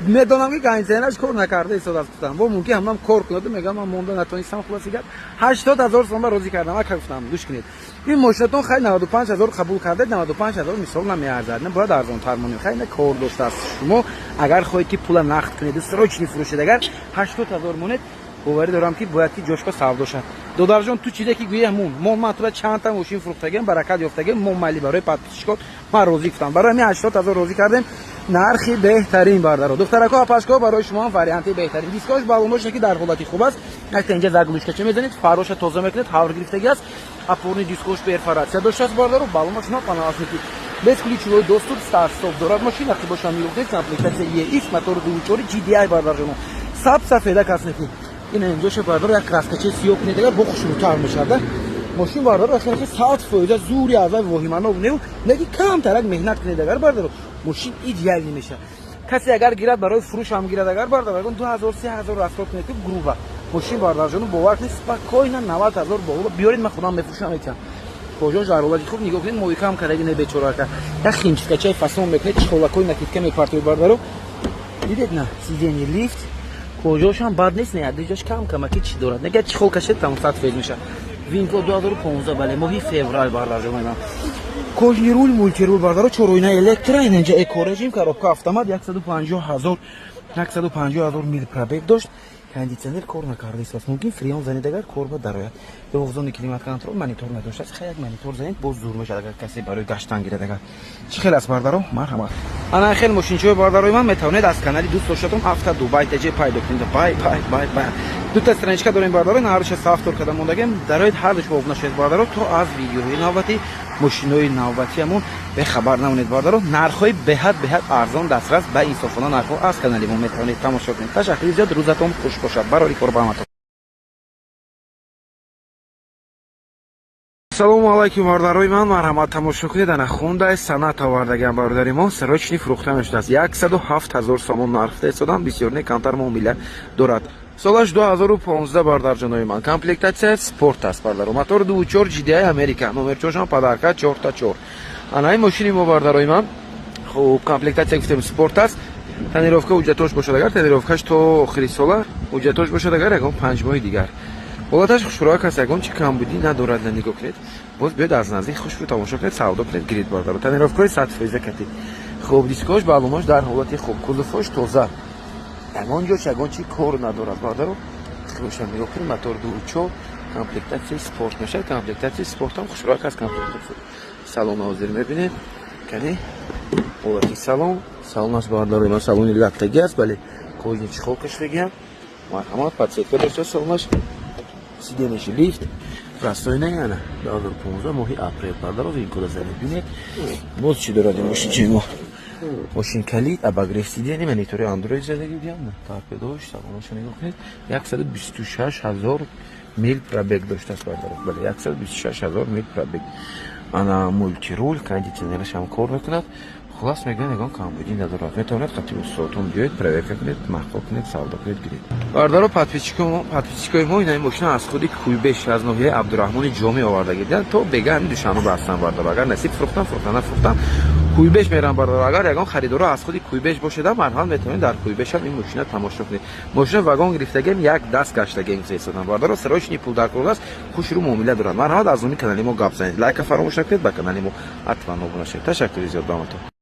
B: медонам ки кондиционераш кор накарда истодааст, гуфтам. Бо мумкин ҳамам кор кунаду мегӯям, ман монда натонистам. Хулоси гап, 80 ҳазор сомон ба розӣ кардам. Ака, гуфтам, гӯш кунед, ин мошинатон хай 95 ҳазор қабул кардед, 95 ҳазор мисол намеарзад, на бояд арзонтар монем. Хай, на кор доштааст. Шумо агар хоҳед ки пула нақд кунед, срочно фурӯшед, агар 80 ҳазор монед, боварӣ дорам ки бояд ки ҷошка савдо шад. Додарҷон, ту чизе ки гӯӣ, ҳамун мо. Ман тура чандта мошин фурӯхтагиам, баракат ёфтагиам, мо майли, барои подписчикот ман розӣ, гуфтам. Барои ҳамин 80 ҳазор розӣ кардем. Нархи беҳтарин, бардаро, духтарако, апашко, барои шумо варианти беҳтарин. Дискош, балонош ки дар ҳолати хуб аст. Якта инҷа заглушкача мезанед, фароша тоза мекунед, ҳавр гирифтагӣ аст. Опорный дискош перфорация доштааст, бардаро, балонош на паналасники, бесключевой доступ, старт стоп дорад мошин, ақибоша миёфтед, комплектация EX, мотор 2.4 GDI, бардарҷоно, саб сафеда каснеки. Ина инҷоша, бардаро, як краскачаи сиёҳ кунед, агар бо хушрӯтар мешавад мошин, бардаро. Ахи, 100% зури аз вай воҳиманов неу, неки камтарак меҳнат кунед агар, бардаро, мошин идеальный мешавад. Касе агар гирад, барои фурӯш ҳам гирад агар, бардаро, ягон 2000, 3000 расход кунед, ки грубо мошин, бардарҷону, бовар кунед, спокойно 90 ҳазор боло биёред, ман худам мефурӯшам, метиҳам. Кожош дар ҳолати хуб, нигоҳ кунед, моикам кардаги не, бечорака. Як химчисткачаи фасон мекунед, чхолакои накидка мепартоед, бардаро. Дидед, на сиденье лифт, кожошам бад нест, не, ҷош кам камаки чӣ дорад, нега чхол кашед, там 100% мешавад. VIN-код 2015, бале, моҳи феврал, бардарҷонои ман. Кожаный руль, мультируль, бардаро, чоройна электро, инҷа эко режим, коробка автомат, 150 ҳазор, 150 ҳазор мил пробег дошт. Кондиционер кор накардааст, мумкин фреон занед, агар кор ба дарояд. Двухзонный климат-контроль, монитор надоштааст. Хай, як монитор занед, боз зур мешавад, агар касе барои гаштан гирад, агар чӣ хел аст, бардаро, марҳамат. Ана хел мошинчаҳои, бардарои ман, метавонед аз канали дӯст доштатон Авто Дубай ТЖ пайдо кунед. Бай, бай, бай, бай. Дута страничка дорем, бардаро, ҳардуша сафтор карда мондагем. Дароед, ҳардуш обуна шавед, бардаро, то аз видеоҳои навбатӣ, мошинои навбатиамон бехабар намонед, бардаро. Нархҳои беҳад, беҳад арзон, дастрас ба инсофона нархҳо аз канали мо метавонед тамошо кунед. Ташаккури зиёд, рӯзатон хуш бошад, барори кор ба ҳаматон. Салому алайкум, бародарои ман, марҳамат, тамошо кунед. Ана Хундай Соната овардагиам, бародари мо, срочный фурӯхта мешудааст. 107 ҳазор сомон нарх истодам, бисёр не, камтар муомила дорад. Солаш 2015, бародарҷонои ман, комплектация спорт аст, бардаро. Мотор 2.4 GDI Америка, номер чоршам подарка 4 4. Ана ин мошини мо, бародарои ман. Хуб, комплектация гуфтем спорт аст. Тонировка ҳуҷҷатош бошад агар, тонировкаш то охири сола, ҳуҷҷатош бошад агар, ягон 5 моҳи дигар. Ҳолаташ хушрӯак аст, ягон чи камбудӣ надорад, нигоҳ кунед. Боз биёд аз наздик хушрӯ тамошо кунед, савдо кунед, гиред, бардаро. Тонировкаҳои 100% кати. Хуб, дискош, баллонаш дар ҳолати хуб, кузовҳош тоза. Ягон ҷош ягон чи кор надорад, бардаро. Хушам нигоҳ кунед, мотор 2.4, комплектатсияи спорт мешавад. Комплектатсияи спорт ҳам хушрӯак аст комплектатсия. Салон ҳозир мебинед. Кани ҳолати салон. Салонаш, бардарои ман, салони латтагӣ аст, бале, кожаный чехол кашидагиам. Марҳамат, подсветка дошта салонаш. Сиденьяши лифт простой не, ана 2015 моҳи апрел, бардаро, VIN-кода занед, бинед. Боз чӣ дорад ин мошинчаи мо? Мошин калид, обогрев сиденья, монитори Андроид задагӣ диам, торпедош, салонаша нигоҳ кунед. 126 ҳазор мил пробег доштааст, бардаро, бале, 126 ҳазор мил пробег. Ана мультируль, кондиционераш ҳам кор мекунад. Хулас мегӯянд, ягон камбудӣ надорад. Метавонед қати устодатон биёед, проверка кунед, маъқул кунед, савдо кунед, гиред. Бардаро, подписчикои мо ина мошина аз худи Куйбеш, аз ноҳияи Абдураҳмони Ҷомӣ оварда гирданд. То бега ҳамин Душанбе ҳастанд, бардаро. Агар насиб, фурӯхтан, фурӯхтан, нафурӯхтан, Куйбеш мерам, бардаро. Агар ягон харидоро аз худи Куйбеш бошеда, марҳамат, метавонед дар Куйбеш ҳам ин мошина тамошо кунед. Мошина вагон гирифтагем, як даст гаштагем истодам, бардаро. Срочный пул дар кор аст, хушрӯ муомила дорад. Марҳамат, аз номи канали мо гап занед. Лайка фаромӯш накунед, ба канали мо ҳатман обуна шавед. Ташаккури зиёд ба ҳаматон.